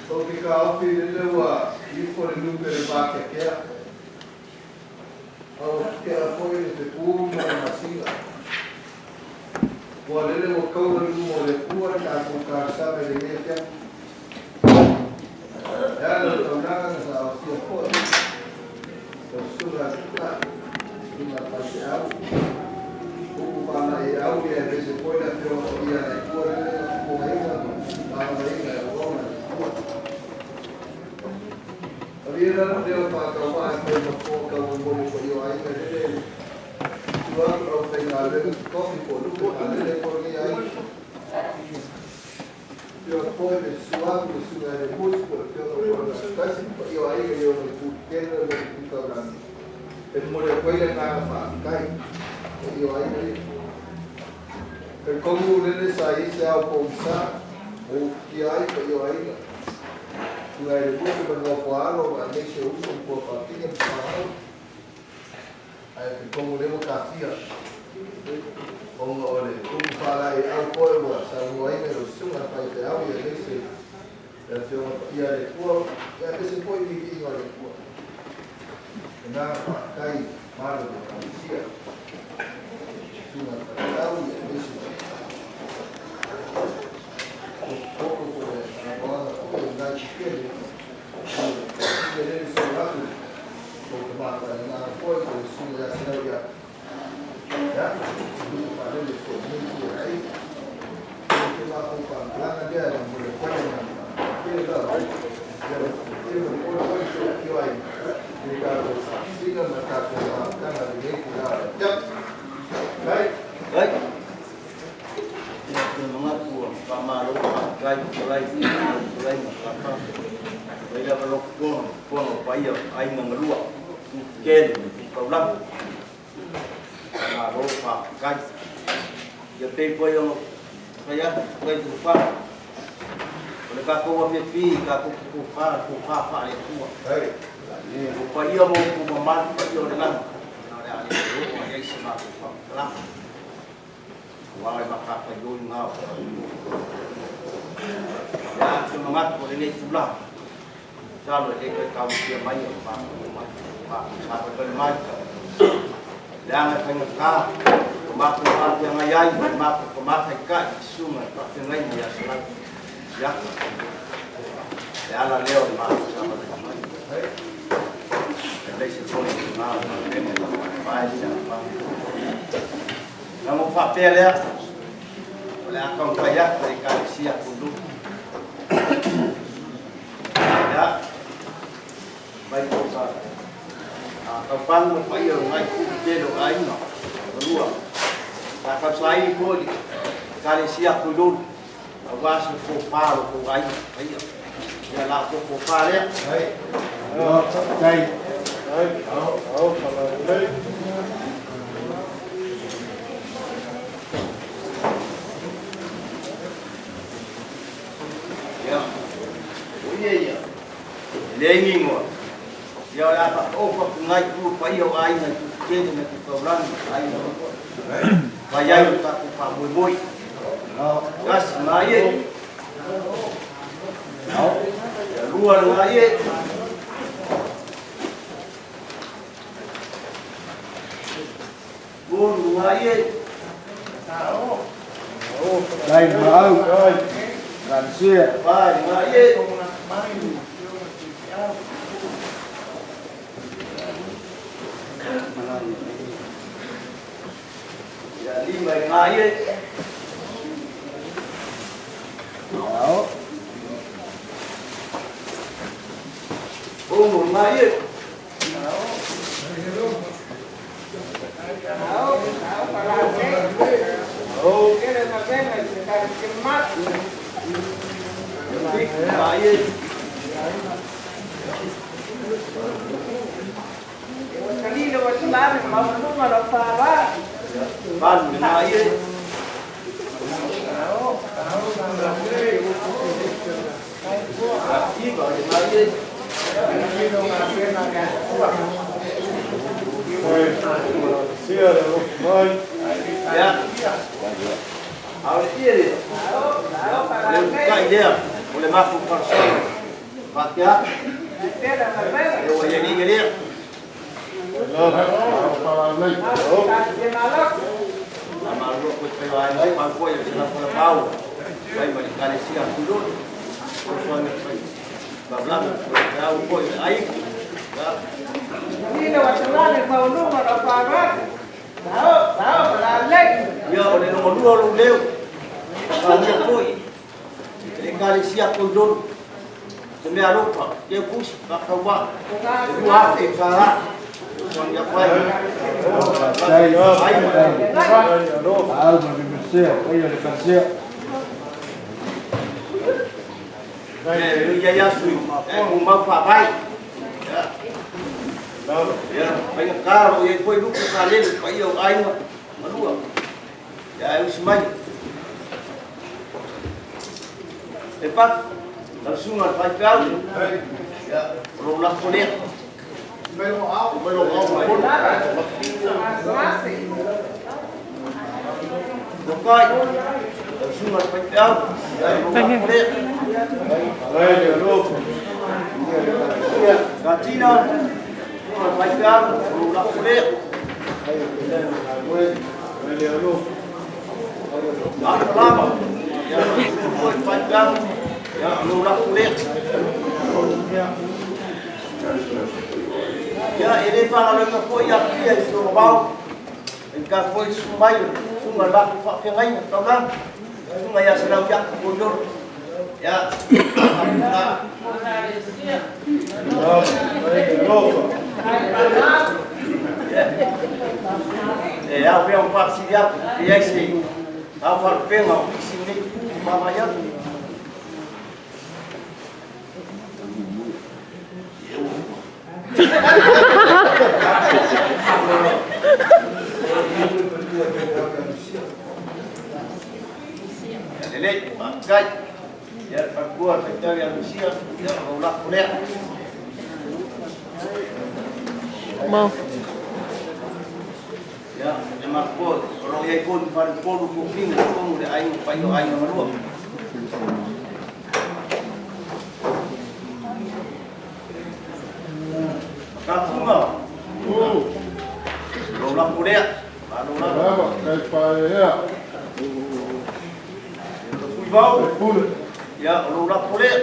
Ou te taofi lele ua ifo le lupe i le vakeakea, a ua tetea foi le fepu ma le masina. Ua lele ua kaula i luma o le Atua le tatou talosaga i lenei afiafi. E ala i le taunaga na saosia foi lau susuga a Tutai, susuga a le faifeau, upu faalaeiau ia aemaise foi le Afioga Paia a le Atua lele na fofogaina ma malamalamaina e auauna a le Atua. lele tu atu au faigaluega totofi po o lupe faalele ai foi lenei aiga. Afioga foi le susu atu le susuga i le Musi po o le afioga foi o le Aso Tasi ma paia o aiga i ona itu tetele ma lona itu taulagi. E momoli atu ai le agaga faafetai i paia o aiga ia. Talitonu lele sa i ai se ao pogisa ua ufitia ai paia o aiga, susuga i le Musi ma le nofo a alo ma aemaise o uso ma tuafafine ma fanau. Ae talitonu o lea ua tafia ona o le upu faalaeiau foi ua saunoaina i lau susuga le faifeau aemaise le Afioga Paia a le Atua aemaise foi le viiga o le Atua. Le agaga faafetai i le mamalu o le Ekalesia, susuga i le faifeau aemaise potopoto po o le aloaga foi o lena itu tele i le lele solo atu lou tamātai agaga foi po o le susuga ia Sinau ia ia lupe faalele foi i lenei itu o le aiga. O le matou faamatalaga lea e momoli atu ai le agaga faafetai tele lava ia le tele ma le ola foi i le afio ai i le tatou faasina ma le tatou mafutaga i lenei itula o le afiafi. Faafetai. Ai. Ia, te manatu ua faamalo faafetai fetalai i lau fetalaiga Papa. Mai lava lou fono, fono paia o aiga na lua, tu tetele ma tu taulagi. Faamalo faafetai. Ia pei foi ona fai atu fetalai Tufaga, o le tatou afiafi tatou te tofa, tofa faale-Atua. O paia ma upu mamalu paia o le lagi, ia o le a le toe oo i ai se matou faamatalaga. Aua o le matafaioi lena o le Ia, ou te manatu o lenei tulaga, masalo e le toe taumafia mai o le matou mai, matou savalivali mai, leaga e faigata lo matou faafeagai ai ma le matou famataitai i susuga i faafeagaiga ia Salani. Ia, le ala lea o le matou savalivali mai. Aemaise foi o lena o galuega i Vae se Afaga. Ona ou faapea lea, o le a taumafai atu le Ekalesia Kundulu. Ia, mai po ka taupanu ma paia o ngai kuku tele o aiga, o lua. Sa tausaili foi le Ekalesia Kundulu, aua se tofa o lo outou aiga paia. Ia la outou tofa lea. Faafetai. Ia, o ia ia, e leai ni igoa. Ia o le a faataoto atu nai itu paia o aiga i Tutetele ma Tutaulagi ma aiga o fai ai lo tatou faamoemoe. Tasi ngā ie. Ia lua ngā ie. Tolu ngā ie. Lai maau. Garcia. Whai ngā ie. Ia lima i ngā ie. Ao. Ono ngā ie. Ia whitu ngā ie. Valu ngā ie. Iva ngā ie. Ia. A o le ie lea. O le utukai lea, o le matou falesoa. Faatea atu. E ua i ai nei lea. Faamalo foi fai o aiga pau foi o se lafo la pau. Fai ma le Ekalesia Kululu. Fesoasoani atu fai. Taulagi o le au foi o le aiga. Ia. Ia o le lomalua o lou leo. Saunia foi e le Ekalesia Koilolu. Se mea alofa, teu pusi, faatauvaa, e 2000 tala. fesoasoani atu ai. Faafetai, faafetai. Laau ma le Mesia, paia o le Ekalesia. E i ai aso e tumau faavae. Ia, faigata o lo o i ai foi lupe sa lele i paia o aiga malua. Ia ae usi mai. E Patu, lau susuga i le faifeau, ia, o lou lafo lea. Tokai, lau susuga i le faifeau, ia, o lou lafo lea. Katina, susuga i le faifeau, o lou lafo lea. Atalama, ia, lau susuga foi i le faifeau, ia, o lou lafo lea. Ia, e le faagaloina foi Apia i si ona vao, e ka foi susu mai o le susuga i le latou faafeagaiga taulaga, susuga ia Selau Iaku Koiolo. Ia, faapena. E ao pea ona faafesili atu, pe i ai se ao faalupega o nisi lenei itu i vaavaai atu. Lelei, faafetai. Ia, le faletua le faitau ia Lusia, ia, o lou lafo lea. Mau. Ia, le matua, o lo o i ai foi ma faleupolu tofiga i totonu o le aiga, paia o aiga malua. Matapuga, lou lafo lea, malo lava. Tuivao, ia, o lou lafo lea.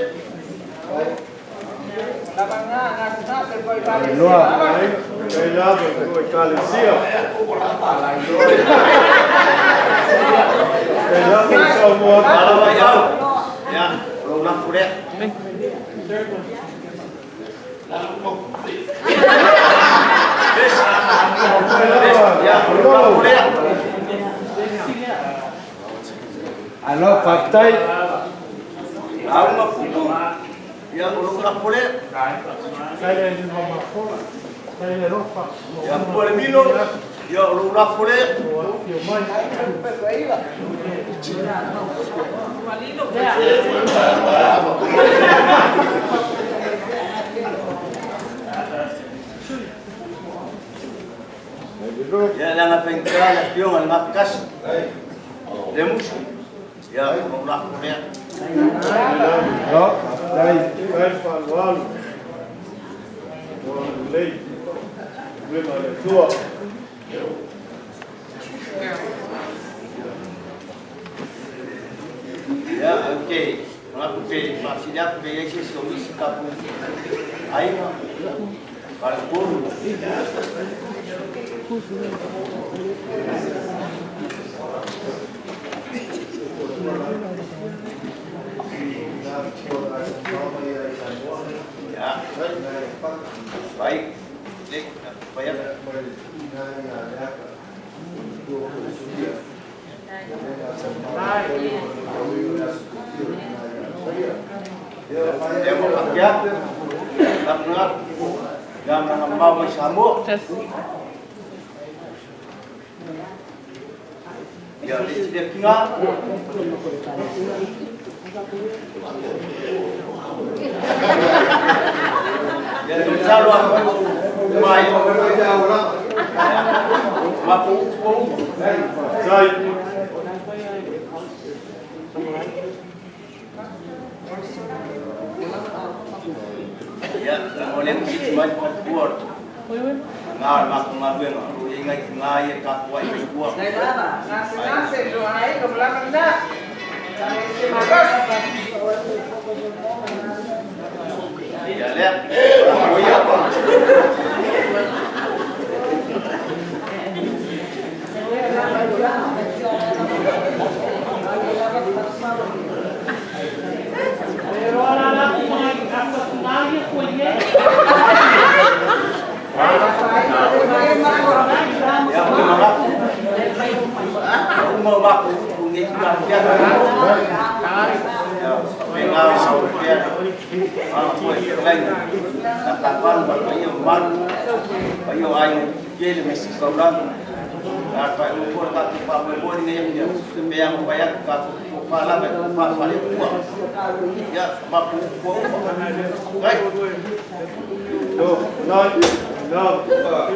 Malo ai au, ia, o lou lafo lea. Ia, o lou lafo lea. Alo, faafetai. Lauga pupu, ia, o lou lafo lea. Ia, pua le milo, ia, o lou lafo lea. Ia, leaga faigata le afioga i le Gafatasi, Lemusu, ia, o lou lafo lea. Alo, faafetai. Ia, ou te manatu pe faafesili atu pe i ai se isi o nisi tatou aiga, faletolu. Ia, vai, le, vai atu. Lea ua faapea atu, tatou atu, ia malaga mamao mai Samoa. Ia, le isi lea tina. Ia, te masalo a fai o mai. Matou upu ua uma. Ia, o lea ua sisi mai le faletua ngā o le matou galuega, o lo o i ai nai tina ia e tapuai mai tua. Ia lea, o ia. luma o matou upu i lenei itula afiafi. Ia, faapena ona opea le foi fetalaiga, Tatafalu ma le paia mamalu, paia o aiga i Pututele ma isi taulaga. A faailoa foi le tatou faamoemoe i lenei afiafi, e pei lava ona fai atu, tatou te tofa lava i le tofa faale-Atua. Ia, matou upu ua uma. Faafetai.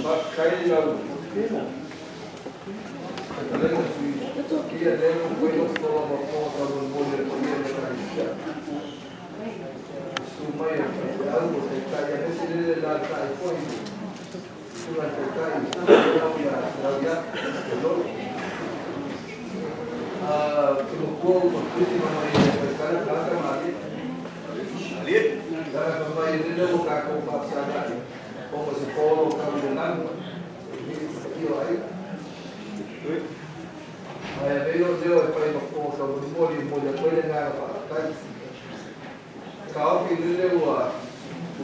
Faafetai i lau fetalaiga Sui Kia lea ua fai lou fofoga taumolimoli a le paia o le Ekalesia. Susu mai o le faifeau o taitai aemaise lele le lalatai foi i le susuga i le taitai lau ia Selauiata Lolo. Te matua ua matuiti ma mai e faitala tagata malie. Leaga fai mai lele ua tatou faafesagai ona se polo tau i le lagi e i o aiga. Ae avea lou leo e fai ma fofoga taumolimoli e momoli atu ai le agaga faafetai. Taofi lele ua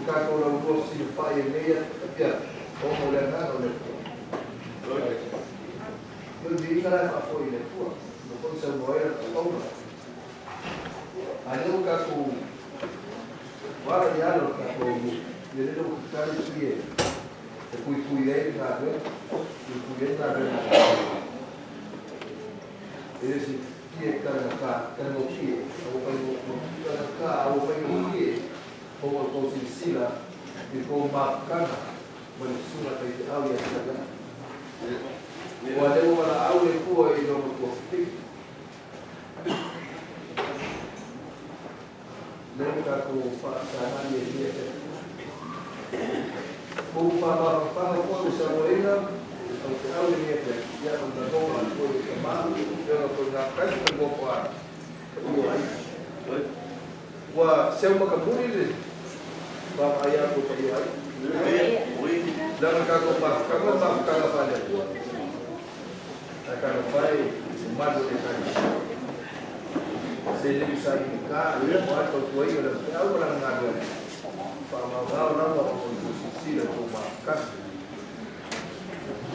tatou laulua fesilafai ai nei afiafi ona o le agaga o le Atua. O le viiga la e faafoi i le Atua, ua foi saunoa ai lana auauna. A lea ua tatou ala i ala o le tatou nuu, ia lele ua tatali sui e puipui ai le galuega, puipui ai le galuega a le Atua. E le se pie talagata, talagofie, a ua faigofie, a ua faigofie ona o le tou silasila i le tou mafutaga ma le susuga faifeau ia Sariana. Ua lea ua valaau le Atua i lona tuafafine. Lea ua tatou faafesagai ai i lea. Ua faamafanafana foi ua sauaina le faifeau i lenei afiafi, ia o le lagona foi o tama, afioga foi na taisi ma le nofo a paia ai. Ua seu makamuli le vaavaai atu o paia ai. Leaga tatou mafutaga, mafutaga faale-Atua. Ae talofa e i mamalu o le Ekalesia. Se le sailiga aua le tautuaina o le feau ma lana galuega, faamaogao lava ona o le tou silasila i tou mafutaga.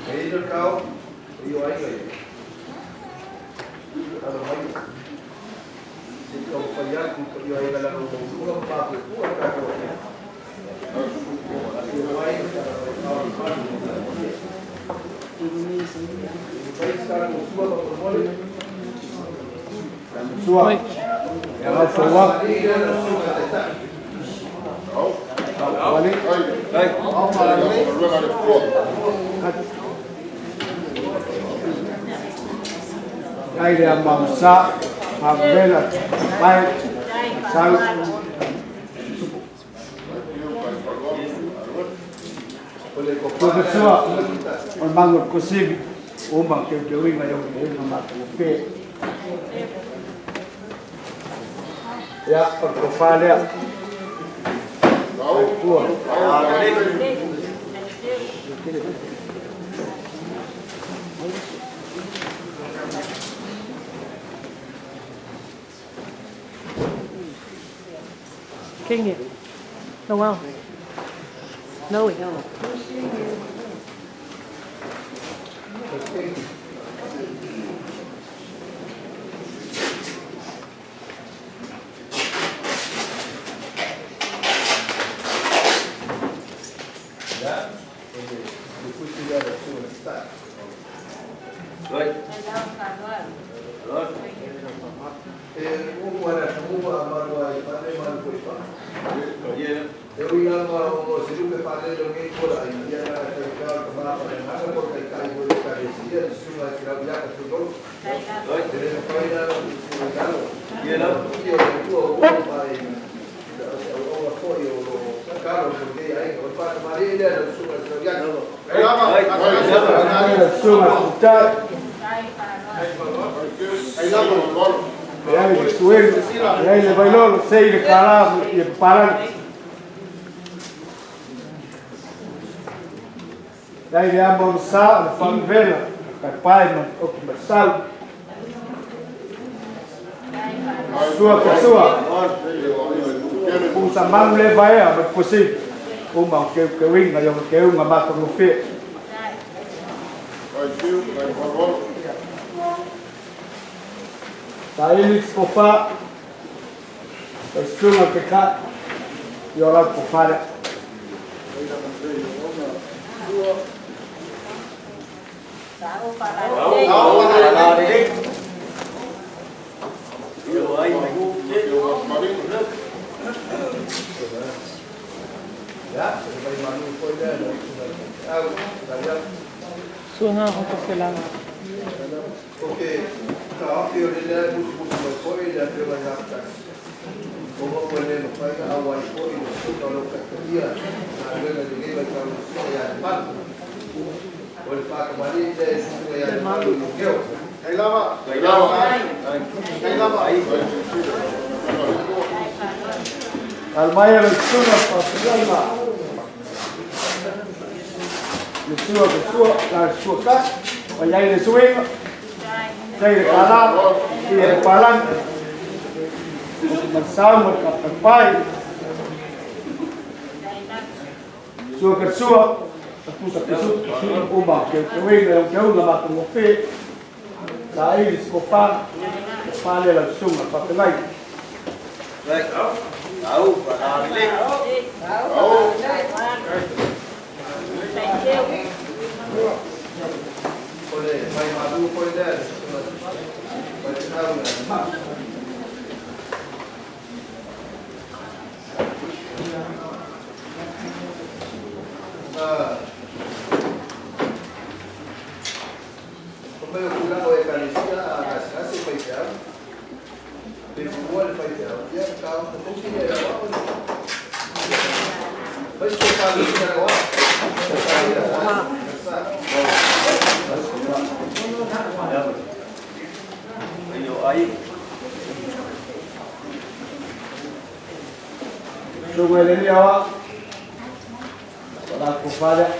E i ai le taofi o ia aiga ia, tala maia, se i taumafai atu i paia aiga leaga ua maualuga ma mapuepua le tatou afiafi. Afio mai ma tala mai ao le malu o le paia. Fai se tatou sua faamolemole. Sua. Ia lau fauā. Wale. Ai le amausa, havela, pai, sau. Professor, o le mango kosivi, o ma ke ke uinga yo ke uinga ma ko pe. Ia, o le tofa lea. Tua. Kenya. Noel. Noe. Ia, o le fusi lea o le susuga i le Taitai. E mumu ana tamumu a malu ai fale malu foi fa. E ui lava o se lupe fale lo ngai kola ai ia na kai ka ka ma pa na na ko kai kai mo ka le sia le susuga i lau ia ka tolo. E le fai na o galo. Ia o le tua o pa e o o foi o kalo mo nei ai o pa mari le le susuga i lau ia. Le susuga Taitai. E ai le suelu, e ai le vailolo, sei le kala, i papalagi. E ai le amo o le sa, le whanuvela, kai pae ma oki masau. Sua ka sua. Pusa manu le vaea ma le kosivi. Uma o ke ke uinga yo ke unga matagofie. Saili kofa le susuga ke ka i o lau kofa lea. Suaga o Tofelala. O ke taofi o le lea e musumusu mai foi i le Afioga i Gafatasi, ona ua le mafai ona auai foi i le susuga o lo o taitaia galuega i lenei vaitau i le susuga ia Lemalu. O le faakamali'i lea i le susuga ia Lemalu Ioukeo. Alaala mai e lau susuga faafeagaiga le sua ke sua la le sua kasi ma i ai le suiga tai le kālā i le palagi ma le sau ma le kapapai sua ke sua pusa pisu uma ke keuiga e keuga matagofie saili se kofa kofa lea lau susuga faafegai. O le vaimalu foi lea i le susuga faifeau ia Lemalu. O mea o tulaga o ekalesia a gasegase faifeau, pe pua le faifeau, ia taofofosi lea e aoao le fai se faaluina le aoao. Susuga i le alii aoao o la kofa lea.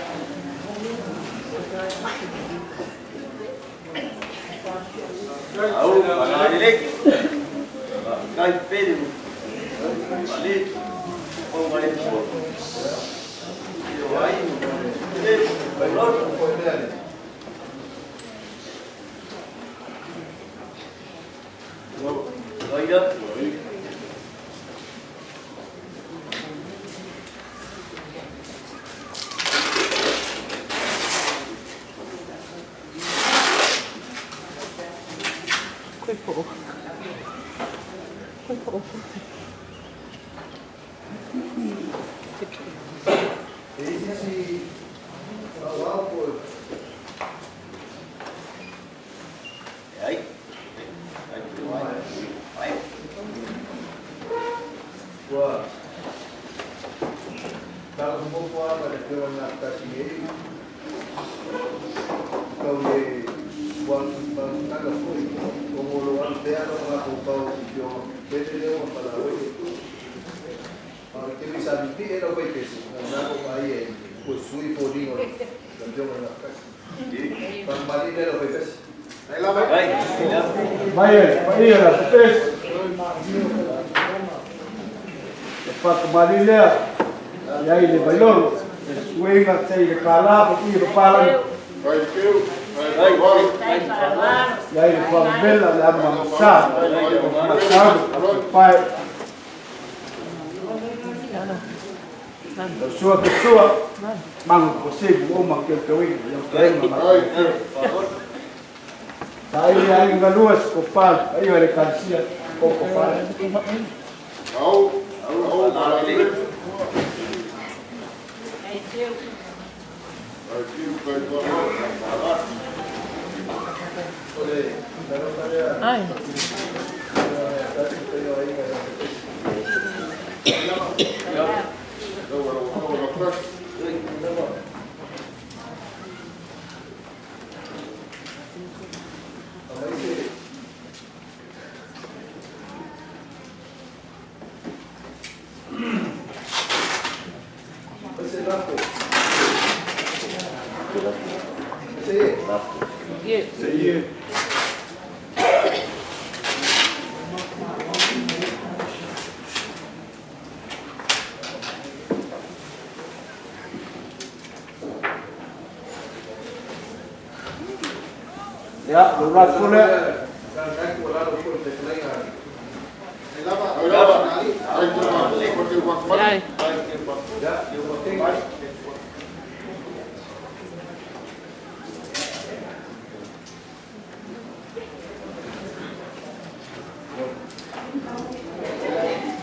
Koe po'o. Koe po'o. E isi si aoao po ua talofofopo lava ma le Afioga i le Gafatasi nei tau le magafutaga foi ona o lo o alu pea lona mafaufau i afioga pele lea ua falaoi le Atua. A o le taimi sa pipii ai lau faipese, na o lena ua vaai ai ua sui foliga o le Afioga i le Gafatasi. Faamalie lea lau faipese. Mai e le paia le pepesi le faakamali'i lea i ai le vailolo le suiga tai le kālā paia papalagi i ai le faamamela le amamasā masau pae lau sua ke sua magu kosimu uma keukeuiga iau keuga ma saili aiga galua se kofa paia le ekalesia o kofa. O le talofa lea Ai. tasi paia o aiga i lau faipese. Aumai se fai se lafo. Se Yes. Ia, lou lafo lea.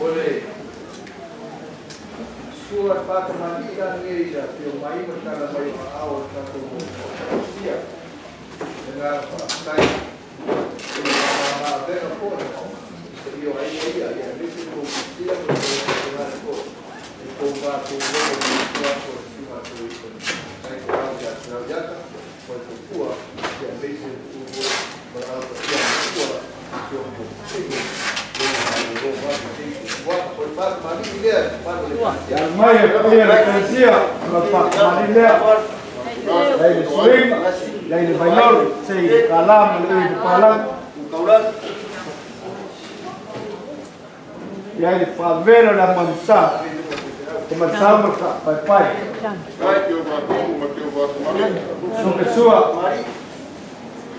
O le sua faatamali'i lenei i le afio mai ma le tala mai o aao o le tatou Ekalesia. Le agaga faafetai i le faamamaavega foi i o aiga ia, aemaise le tou silasila ma le tou faatogale foi i tou matou logo i tua atu o le susuga a Toeaina Taitoau ia Selauiata ma le faletua, aemaise le tu'u foi ma le alapatia matua i si o matou Ia mai e paia le Ekalesia, o lau faakamali'i lea. Ia i le suiga, ia i le Vailolo, se i le kālā ma le ui papalagi. Ia i le faavela o le amoanisā, te manisā ma le kaapaepae. Suka sua,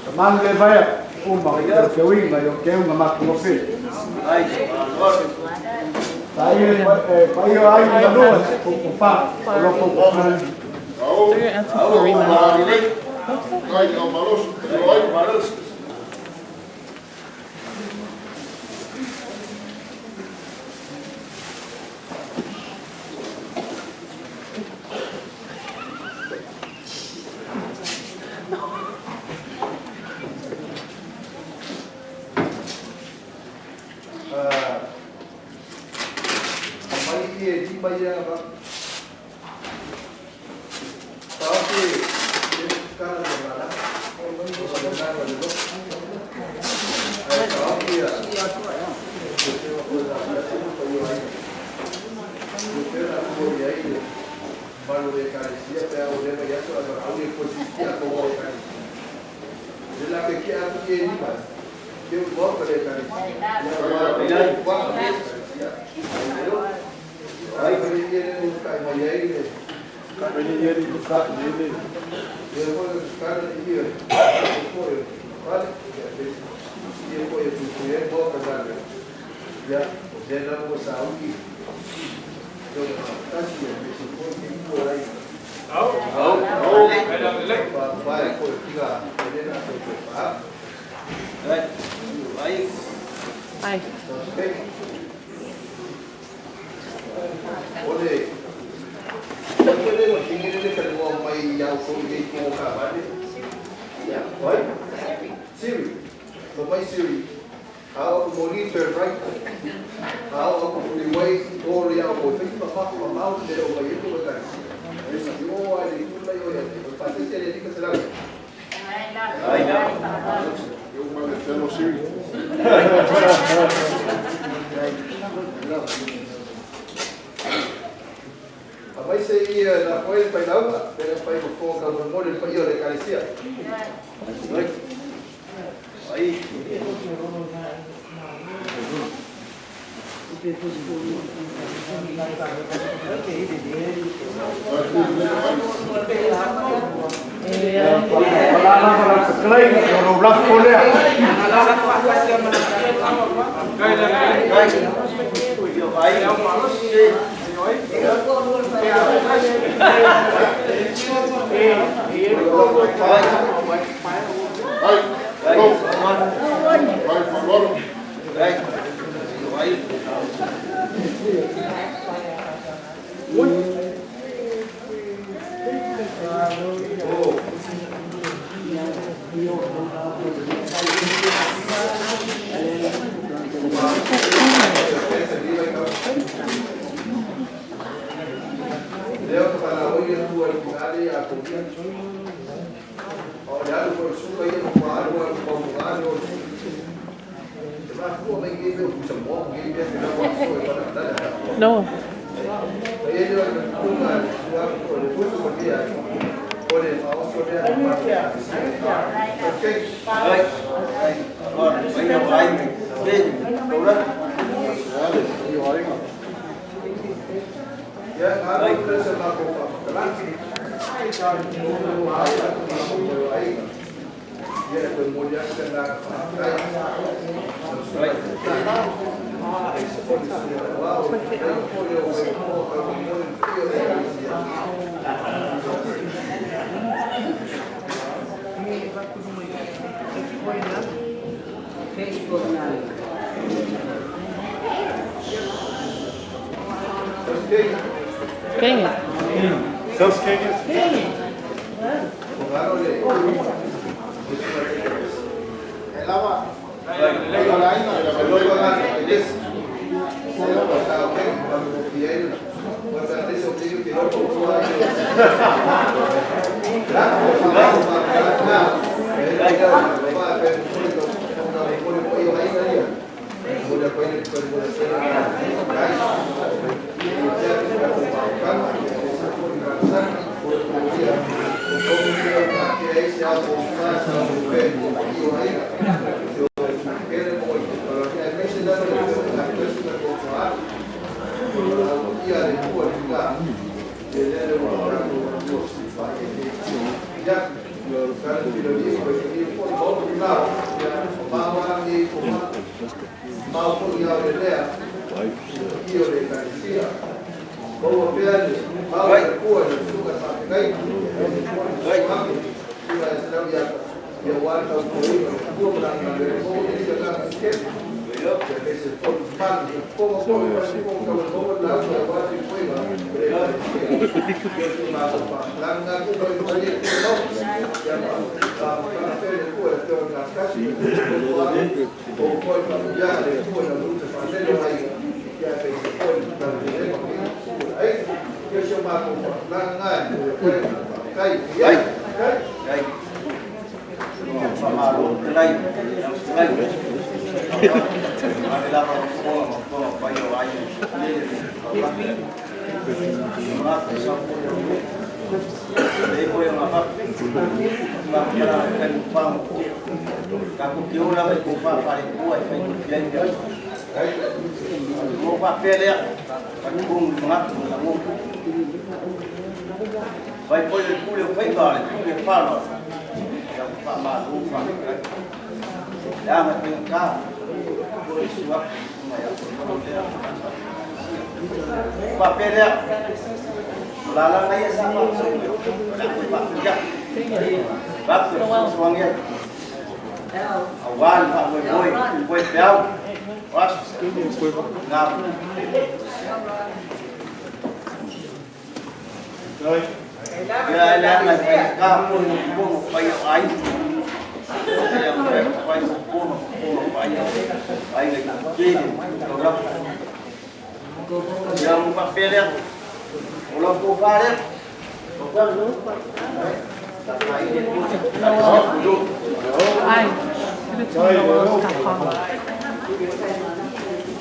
tamanu le vaea, uma i te teuiga i o teuga matagofie. Paia o aiga na lua, o pa, o loko o Mai e lima ia va. Taofi e kala le mala. O le mala le lo. Ai taofi ia. O te wa ko la la se ko yo ai. O te la ko ia ai le malu le kalesia pe au le ia so la au le ko si kia ko o kalesia. Le la ke kia atu e lima. Ke o mo ko le kalesia. Ya wa wa kalesia. Ai ko le ia le kai mai ai le. Ai ia le ka le. Ia ko le kala ia. Ko vale. Ia ko ia tu ia mo ka dale. Ia o le na mo sa uki. Yo tasi ia me se ko ke ko ai. Au. Au. Au. Pa pa ko tiga le na ko ko pa. Ai. Ai. Ai. O le o le o tingi le ka mo mai iau ko i ko ka vale. Ia, oi. Siri. Mo mai Siri. Ao ko monitor right. Ao ko freeway o le au ko te pa pa pa mau le o mai ko ka. Ai ma o ai le tu lai o ia. O pa te le ni ka se la. Ai na. Eu ma le telo Siri. A mai se ia na foi pai lauga, pe pai ko ka mo le pai o le kalesia. Ai. Ai. O la lava lau fetalaiga, o lou lafo lea. Leo ka pala o ia tua i ale a ko ia. O le alu ko suka ia ko alu alu ko mo alu o. Te ma fu mai ke me ku sa mo ke me te na ko so e para dale. No. Ai le o ku na sua ko le ku ko ia. O le fa o so le a ma. Okay. Ai. Ai. Ai. Ai. Ia ngā ko se ma ko fa. Kala. Ai. Ia e toe momoli atu le agaga faafetai lau susuga i le Taitai, aemaise foi le Susuga Aoao i le fetalaiga foi o oe o taumolimoli le paia o le Ekalesia. Kenya. South Kenya. Ai. Give it to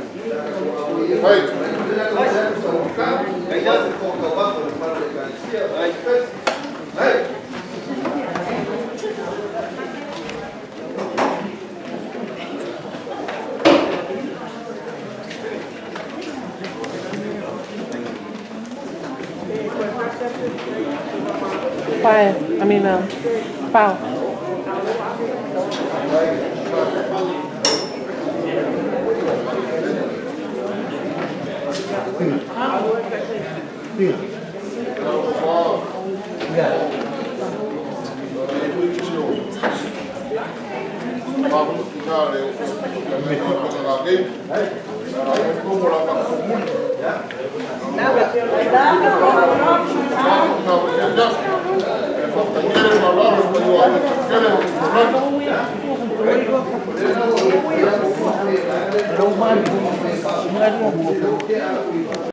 me. Fire. I mean, foul.